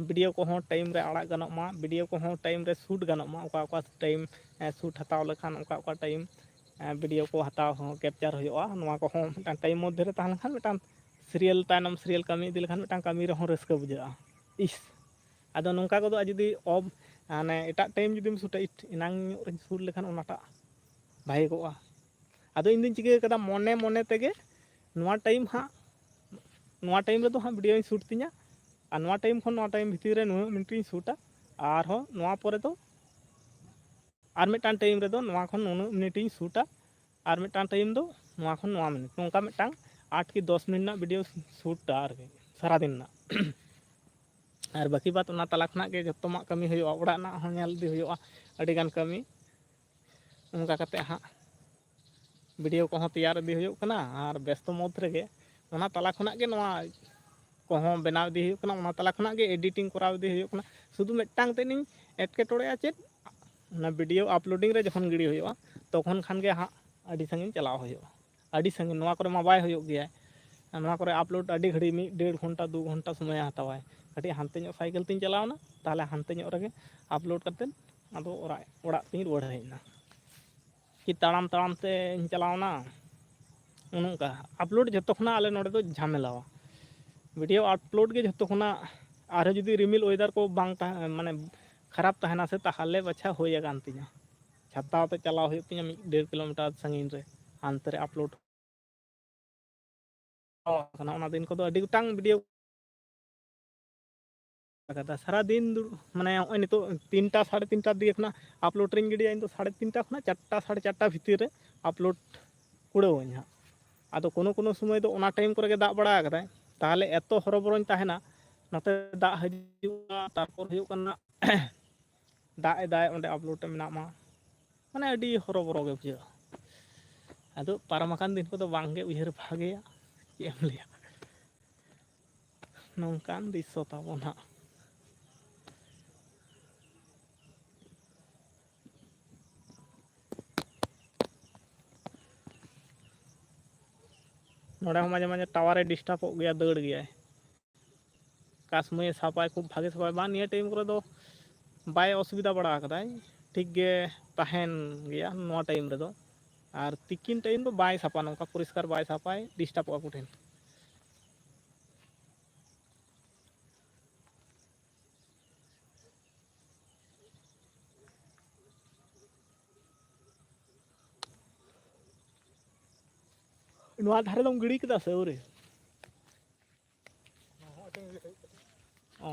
ᱵᱷᱤᱰᱤᱭᱳ ᱠᱚᱦᱚᱸ ᱴᱟᱭᱤᱢ ᱨᱮ ᱟᱲᱟᱜ ᱜᱟᱱᱚᱜ ᱢᱟ, ᱵᱷᱤᱰᱤᱭᱳ ᱠᱚᱦᱚᱸ ᱴᱟᱭᱤᱢ ᱨᱮ ᱥᱩᱴ ᱜᱟᱱᱚᱜ ᱢᱟ, ᱚᱠᱟ ᱚᱠᱟ ᱴᱟᱭᱤᱢ ᱥᱩᱴ ᱦᱟᱛᱟᱣ ᱞᱮᱠᱷᱟᱱ ᱚᱠᱟ ᱚᱠᱟ ᱴᱟᱭᱤᱢ ᱵᱷᱤᱰᱤᱭᱳ ᱠᱚ ᱦᱟᱛᱟᱣ ᱦᱚᱸ, ᱠᱮᱯᱪᱟᱨ ᱦᱩᱭᱩᱜᱼᱟ, ᱱᱚᱣᱟ ᱠᱚᱦᱚᱸ ᱢᱤᱫᱴᱟᱝ ᱴᱟᱭᱤᱢ ᱢᱚᱫᱽᱫᱷᱮ ᱨᱮ ᱛᱟᱦᱮᱸ ᱞᱮᱱᱠᱷᱟᱱ ᱢᱤᱫᱴᱟᱝ ᱥᱤᱨᱤᱭᱟᱞ ᱛᱟᱭᱱᱚᱢ ᱥᱤᱨᱤᱭᱟᱞ ᱠᱟᱹᱢᱤ ᱤᱫᱤ ᱞᱮᱠᱷᱟᱱ ᱢᱤᱫᱴᱟᱝ ᱠᱟᱹᱢᱤ ᱨᱮᱦᱚᱸ ᱨᱟᱹᱥᱠᱟᱹ ᱵᱩᱡᱷᱟᱹᱜᱼᱟ᱾ ᱤᱥ, ᱟᱫᱚ ᱱᱚᱝᱠᱟ ᱠᱚᱫᱚ ᱟᱨ ᱡᱩᱫᱤ ᱚᱯᱷ, ᱢᱟᱱᱮ ᱮᱴᱟᱜ ᱴᱟᱭᱤᱢ ᱡᱩᱫᱤᱢ ᱥᱩᱴᱟ, ᱤᱴ, ᱮᱱᱟᱝ ᱧᱚᱜ ᱨᱤᱧ ᱥᱩᱴ ᱞᱮᱠᱷᱟᱱ ᱚᱱᱟᱴᱟᱜ ᱵᱷᱟᱜᱮ ᱠᱚᱜᱼᱟ᱾ ᱟᱫᱚ ᱤᱧ ᱫᱩᱧ ᱪᱤᱠᱟᱹ ᱠᱟᱫᱟ, ᱢᱚᱱᱮ ᱢᱚᱱᱮ ᱛᱮᱜᱮ ᱱᱚᱣᱟ ᱴᱟᱭᱤᱢ ᱦᱟᱸᱜ, ᱱᱚᱣᱟ ᱴᱟᱭᱤᱢ ᱨᱮᱫᱚ ᱦᱟᱸᱜ ᱵᱷᱤᱰᱤᱭᱳᱧ ᱥᱩᱴ ᱛᱤᱧᱟ, ᱟᱨ ᱱᱚᱣᱟ ᱴᱟᱭᱤᱢ ᱠᱷᱚᱱ ᱱᱚᱣᱟ ᱴᱟᱭᱤᱢ ᱵᱷᱤᱛᱤᱨ ᱨᱮ ᱱᱩᱱᱟᱹᱜ ᱢᱤᱱᱤᱴ ᱤᱧ ᱥᱩᱴᱟ, ᱟᱨᱦᱚᱸ ᱱᱚᱣᱟ ᱯᱚᱨᱮ ᱫᱚ ᱟᱨ ᱢᱤᱫᱴᱟᱝ ᱴᱟᱭᱤᱢ ᱨᱮᱫᱚ ᱱᱚᱣᱟ ᱠᱷᱚᱱ ᱱᱩᱱᱟᱹᱜ ᱢᱤᱱᱤᱴ ᱤᱧ ᱥᱩᱴᱟ, ᱟᱨ ᱢᱤᱫᱴᱟᱝ ᱴᱟᱭᱤᱢ ᱫᱚ ᱱᱚᱣᱟ ᱠᱷᱚᱱ ᱱᱚᱣᱟ ᱢᱤᱱᱤᱴ, ᱱᱚᱝᱠᱟ ᱢᱤᱫᱴᱟᱝ ᱟᱴ ᱠᱤ ᱫᱚᱥ ᱢᱤᱱᱤᱴ ᱨᱮᱱᱟᱜ ᱵᱷᱤᱰᱤᱭᱳ ᱥᱩᱴᱟ ᱟᱨᱠᱤ ᱥᱟᱨᱟᱫᱤᱱ ᱨᱮᱱᱟᱜ᱾ ᱟᱨ ᱵᱟᱹᱠᱤ ᱵᱟᱫ ᱚᱱᱟ ᱛᱟᱞᱟ ᱠᱷᱚᱱᱟᱜ ᱜᱮ ᱡᱚᱛᱚᱢᱟᱜ ᱠᱟᱹᱢᱤ ᱦᱩᱭᱩᱜᱼᱟ, ᱚᱲᱟᱜ ᱨᱮᱱᱟᱜ ᱦᱚᱸ ᱧᱮᱞ ᱤᱫᱤ ᱦᱩᱭᱩᱜᱼᱟ, ᱟᱹᱰᱤᱜᱟᱱ ᱠᱟᱹᱢᱤ᱾ ᱚᱱᱠᱟ ᱠᱟᱛᱮ ᱦᱟᱸᱜ ᱵᱷᱤᱰᱤᱭᱳ ᱠᱚᱦᱚᱸ ᱛᱮᱭᱟᱨ ᱤᱫᱤ ᱦᱩᱭᱩᱜ ᱠᱟᱱᱟ, ᱟᱨ ᱵᱮᱥᱛᱚ ᱢᱚᱫᱽ ᱨᱮᱜᱮ ᱚᱱᱟ ᱛᱟᱞᱟ ᱠᱷᱚᱱᱟᱜ ᱜᱮ ᱱᱚᱣᱟ ᱠᱚᱦᱚᱸ ᱵᱮᱱᱟᱣ ᱤᱫᱤ ᱦᱩᱭᱩᱜ ᱠᱟᱱᱟ, ᱚᱱᱟ ᱛᱟᱞᱟ ᱠᱷᱚᱱᱟᱜ ᱜᱮ ᱮᱰᱤᱴᱤᱝ ᱠᱚᱨᱟᱣ ᱤᱫᱤ ᱦᱩᱭᱩᱜ ᱠᱟᱱᱟ᱾ ᱥᱩᱫᱷᱩ ᱢᱤᱫᱴᱟᱝ ᱛᱮᱫ ᱤᱧ ᱮᱴᱠᱮᱴᱚᱬᱮᱜᱼᱟ ᱪᱮᱫ, ᱚᱱᱟ ᱵᱷᱤᱰᱤᱭᱳ ᱟᱯᱞᱳᱰᱤᱝ ᱨᱮ ᱡᱚᱠᱷᱚᱱ ᱜᱤᱲᱤ ᱦᱩᱭᱩᱜᱼᱟ, ᱛᱚᱠᱷᱚᱱ ᱠᱷᱟᱱ ᱜᱮ ᱦᱟᱸᱜ ᱟᱹᱰᱤ ᱥᱟᱺᱜᱤᱧ ᱪᱟᱞᱟᱣ ᱦᱩᱭᱩᱜᱼᱟ, ᱟᱹᱰᱤ ᱥᱟᱺᱜᱤᱧ᱾ ᱱᱚᱣᱟ ᱠᱚᱨᱮ ᱢᱟ ᱵᱟᱭ ᱦᱩᱭᱩᱜ ᱜᱮᱭᱟ, ᱟᱨ ᱱᱚᱣᱟ ᱠᱚᱨᱮ ᱟᱯᱞᱳᱰ ᱟᱹᱰᱤ ᱜᱷᱟᱹᱲᱤᱡ, ᱢᱤᱫ ᱰᱮᱲ ᱜᱷᱚᱱᱴᱟ ᱫᱩ ᱜᱷᱚᱱᱴᱟ ᱥᱚᱢᱚᱭᱮ ᱦᱟᱛᱟᱣᱟᱭ᱾ ᱠᱟᱹᱴᱤᱡ ᱦᱟᱱᱛᱮ ᱧᱚᱜ ᱥᱟᱭᱠᱮᱞ ᱛᱤᱧ ᱪᱟᱞᱟᱣᱱᱟ, ᱛᱟᱦᱚᱞᱮ ᱦᱟᱱᱛᱮ ᱧᱚᱜ ᱨᱮᱜᱮ ᱟᱯᱞᱳᱰ ᱠᱟᱛᱮᱫ ᱟᱫᱚ ᱚᱲᱟᱜ, ᱚᱲᱟᱜ ᱛᱤᱧ ᱨᱩᱣᱟᱹᱲ ᱦᱮᱡ ᱮᱱᱟ᱾ ᱠᱤ ᱛᱟᱲᱟᱢ ᱛᱟᱲᱟᱢ ᱛᱮᱧ ᱪᱟᱞᱟᱣᱱᱟ, ᱚᱱᱮ ᱚᱱᱠᱟ᱾ ᱟᱯᱞᱳᱰ ᱡᱷᱚᱛᱚ ᱠᱷᱚᱱᱟᱜ ᱟᱞᱮ ᱱᱚᱰᱮ ᱫᱚ ᱡᱷᱟᱢᱮᱞᱟᱣᱟ, ᱵᱷᱤᱰᱤᱭᱳ ᱟᱯᱞᱳᱰ ᱜᱮ ᱡᱷᱚᱛᱚ ᱠᱷᱚᱱᱟᱜ᱾ ᱟᱨᱦᱚᱸ ᱡᱩᱫᱤ ᱨᱤᱢᱤᱞ ᱚᱭᱮᱫᱟᱨ ᱠᱚ ᱵᱟᱝ ᱛᱟᱦᱮᱸ, ᱢᱟᱱᱮ ᱠᱷᱟᱨᱟᱯ ᱛᱟᱦᱮᱱᱟ ᱥᱮ, ᱛᱟᱦᱚᱞᱮ ᱵᱟᱪᱷᱟ ᱦᱩᱭ ᱟᱠᱟᱱ ᱛᱤᱧᱟᱹ᱾ ᱪᱷᱟᱛᱟ ᱟᱛᱮ ᱪᱟᱞᱟᱣ ᱦᱩᱭᱩᱜ ᱛᱤᱧᱟᱹ ᱢᱤᱫ ᱰᱮᱲ ᱠᱤᱞᱳᱢᱤᱴᱟᱨ ᱥᱟᱺᱜᱤᱧ ᱨᱮ, ᱦᱟᱱᱛᱮ ᱨᱮ ᱟᱯᱞᱳᱰ ᱠᱟᱱᱟ᱾ ᱚᱱᱟ ᱫᱤᱱ ᱠᱚᱫᱚ ᱟᱹᱰᱤ ᱜᱚᱴᱟᱝ ᱵᱷᱤᱰᱤᱭᱳ ᱠᱟᱫᱟ᱾ ᱥᱟᱨᱟᱫᱤᱱ ᱫᱩᱲᱩᱵ, ᱢᱟᱱᱮ ᱱᱚᱜᱼᱚᱭ ᱱᱤᱛᱚᱜ ᱛᱤᱱᱴᱟ, ᱥᱟᱲᱮ ᱛᱤᱱᱴᱟ ᱫᱤᱠᱮ ᱠᱷᱚᱱᱟᱜ ᱟᱯᱞᱳᱰ ᱨᱤᱧ ᱜᱤᱰᱤᱭᱟ᱾ ᱤᱧ ᱫᱚ ᱥᱟᱲᱮ ᱛᱤᱱᱴᱟ ᱠᱷᱚᱱᱟᱜ ᱪᱟᱨᱴᱟ, ᱥᱟᱲᱮ ᱪᱟᱨᱴᱟ ᱵᱷᱤᱛᱤᱨ ᱨᱮ ᱟᱯᱞᱳᱰ ᱠᱩᱲᱟᱹᱣᱟᱹᱧ ᱦᱟᱸᱜ᱾ ᱟᱫᱚ ᱠᱳᱱᱳ ᱠᱳᱱᱳ ᱥᱚᱢᱚᱭ ᱫᱚ ᱚᱱᱟ ᱴᱟᱭᱤᱢ ᱠᱚᱨᱮ ᱜᱮ ᱫᱟᱜ ᱵᱟᱲᱟ ᱟᱠᱟᱫᱟᱭ, ᱛᱟᱦᱚᱞᱮ ᱮᱛᱚ ᱦᱚᱨᱚᱵᱚᱨᱚᱧ ᱛᱟᱦᱮᱱᱟ᱾ ᱱᱚᱛᱮ ᱫᱟᱜ ᱦᱤᱡᱩᱜᱼᱟ, ᱛᱟᱨᱯᱚᱨ ᱦᱩᱭᱩᱜ ᱠᱟᱱᱟ ᱫᱟᱜ ᱮᱫᱟᱭ, ᱚᱸᱰᱮ ᱟᱯᱞᱳᱰ ᱨᱮ ᱢᱮᱱᱟᱜ ᱢᱟ, ᱢᱟᱱᱮ ᱟᱹᱰᱤ ᱦᱚᱨᱚᱵᱚᱨᱚ ᱜᱮ ᱵᱩᱡᱷᱟᱹᱜᱼᱟ᱾ ᱟᱫᱚ ᱯᱟᱨᱚᱢ ᱟᱠᱟᱱ ᱫᱤᱱ ᱠᱚᱫᱚ ᱵᱟᱝᱜᱮ ᱩᱭᱦᱟᱹᱨ ᱵᱷᱟᱜᱮᱭᱟ, ᱪᱮᱫ ᱮᱢ ᱞᱟᱹᱭᱟ᱾ ᱱᱚᱝᱠᱟᱱ ᱫᱨᱤᱥᱥᱚ ᱛᱟᱵᱚᱱ ᱦᱟᱸᱜ᱾ ᱱᱚᱰᱮ ᱦᱚᱸ ᱢᱟᱡᱷᱮ ᱢᱟᱡᱷᱮ ᱴᱟᱣᱟᱨᱮ ᱰᱤᱥᱴᱟᱵᱚᱜ ᱜᱮᱭᱟ, ᱫᱟᱹᱲ ᱜᱮᱭᱟᱭ᱾ ᱚᱠᱟ ᱥᱚᱢᱚᱭᱮ ᱥᱟᱵᱟᱭ, ᱠᱷᱩᱵ ᱵᱷᱟᱜᱮ ᱥᱟᱵᱟᱭ, ᱵᱟᱝ ᱱᱤᱭᱟᱹ ᱴᱟᱭᱤᱢ ᱠᱚᱨᱮ ᱫᱚ ᱵᱟᱭ ᱚᱥᱩᱵᱤᱫᱷᱟ ᱵᱟᱲᱟ ᱟᱠᱟᱫᱟᱭ, ᱴᱷᱤᱠ ᱜᱮ ᱛᱟᱦᱮᱱ ᱜᱮᱭᱟ ᱱᱚᱣᱟ ᱴᱟᱭᱤᱢ ᱨᱮᱫᱚ᱾ ᱟᱨ ᱛᱤᱠᱤᱱ ᱴᱟᱭᱤᱢ ᱫᱚ ᱵᱟᱭ ᱥᱟᱯᱟ, ᱱᱚᱝᱠᱟ ᱯᱚᱨᱤᱥᱠᱟᱨ ᱵᱟᱭ ᱥᱟᱯᱟᱭ, ᱰᱤᱥᱴᱟᱵᱚᱜᱼᱟ ᱠᱚᱴᱷᱤᱱ᱾ ᱱᱚᱣᱟ ᱫᱷᱟᱨᱮ ᱫᱚᱢ ᱜᱤᱰᱤ ᱠᱮᱫᱟ ᱥᱮ ᱟᱹᱣᱨᱤ? ᱚ᱾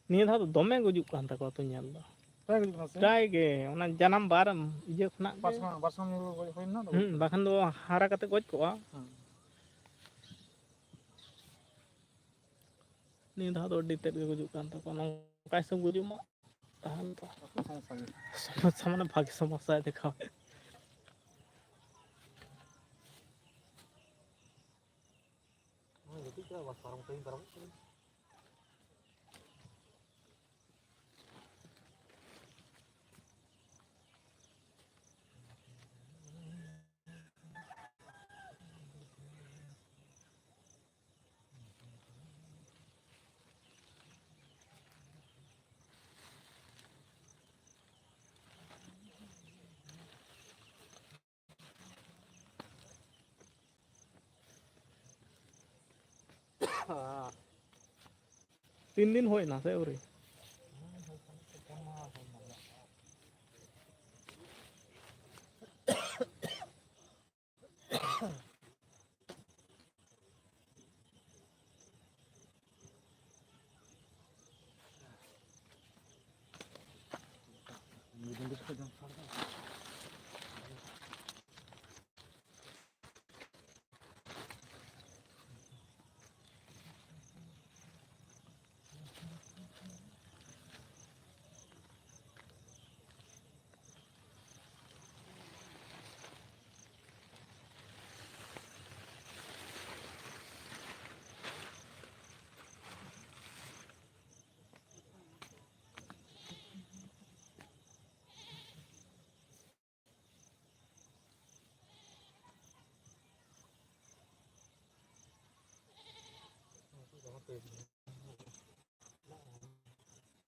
ᱱᱤᱭᱟᱹ ᱫᱷᱟᱣ ᱫᱚ ᱫᱚᱢᱮ ᱜᱩᱡᱩᱜ ᱠᱟᱱ ᱛᱟᱠᱚᱣᱟ ᱛᱚ, ᱧᱮᱞ ᱫᱚ᱾ ᱯᱨᱟᱭ ᱜᱩᱡᱩᱜ ᱠᱟᱱᱟ ᱥᱮ? ᱯᱨᱟᱭ ᱜᱮ, ᱚᱱᱟ ᱡᱟᱱᱟᱢ ᱵᱟᱨ ᱤᱭᱟᱹ ᱠᱷᱚᱱᱟᱜ ᱜᱮ᱾ ᱵᱟᱨ ᱥᱮᱨᱢᱟ, ᱵᱟᱨ ᱥᱮᱨᱢᱟ ᱧᱮᱞ ᱜᱚᱡ ᱦᱩᱭ ᱞᱮᱱᱟ ᱛᱚ᱾ ᱦᱩᱸ, ᱵᱟᱠᱷᱟᱱ ᱫᱚ ᱦᱟᱨᱟ ᱠᱟᱛᱮ ᱜᱚᱡ ᱠᱚᱜᱼᱟ᱾ ᱦᱩᱸ᱾ ᱱᱤᱭᱟᱹ ᱫᱷᱟᱣ ᱫᱚ ᱟᱹᱰᱤ ᱛᱮᱫ ᱜᱮ ᱜᱩᱡᱩᱜ ᱠᱟᱱ ᱛᱟᱠᱚᱣᱟ᱾ ᱱᱚᱝᱠᱟ ᱦᱤᱥᱟᱹᱵ ᱜᱩᱡᱩᱜ ᱢᱟ, ᱛᱟᱦᱚᱞᱮ ᱛᱚ ᱥᱚᱢᱚᱥᱥᱟ ᱜᱮ᱾ ᱥᱚᱢᱚᱥᱥᱟ ᱢᱟᱱᱮ ᱵᱷᱟᱜᱮ ᱥᱚᱢᱚᱥᱥᱟᱭ ᱫᱮᱠᱷᱟᱣ᱾ ᱱᱚᱜᱼᱚᱭ ᱜᱤᱛᱤᱡ ᱠᱟᱱᱟ, ᱵᱟᱥ ᱯᱟᱨᱚᱢ ᱴᱟᱭᱤᱢ ᱯᱟᱨᱚᱢᱚᱜ ᱠᱟᱱᱟ᱾ ᱛᱤᱱ ᱫᱤᱱ ᱦᱩᱭᱱᱟ ᱥᱮ ᱟᱹᱣᱨᱤ?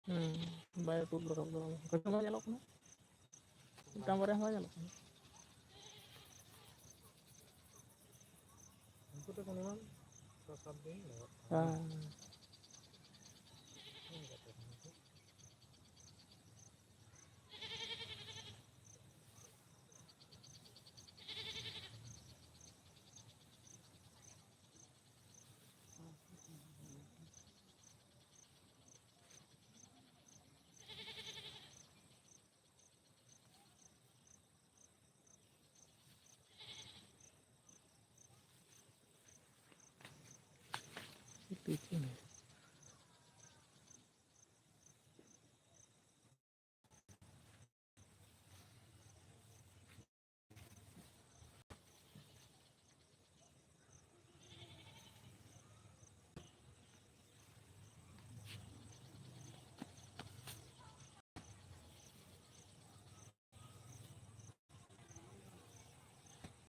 ᱦᱩᱸ, ᱵᱟᱭ ᱛᱩᱫ ᱨᱟᱠᱟᱵ ᱫᱟ᱾ ᱠᱟᱹᱴᱤᱡ ᱦᱚᱸ ᱵᱟᱭ ᱧᱮᱞᱚᱜ ᱠᱟᱱᱟ, ᱢᱤᱫᱴᱟᱝ ᱵᱟᱨᱭᱟ ᱦᱚᱸ ᱵᱟᱭ ᱧᱮᱞᱚᱜ ᱠᱟᱱᱟ᱾ ᱩᱱᱠᱩ ᱫᱚ ᱢᱤᱱᱤᱢᱟᱢ ᱪᱷᱚ ᱥᱟᱛ ᱫᱤᱱ ᱞᱟᱜᱟᱜ ᱠᱟᱱᱟ᱾ ᱦᱮᱸ᱾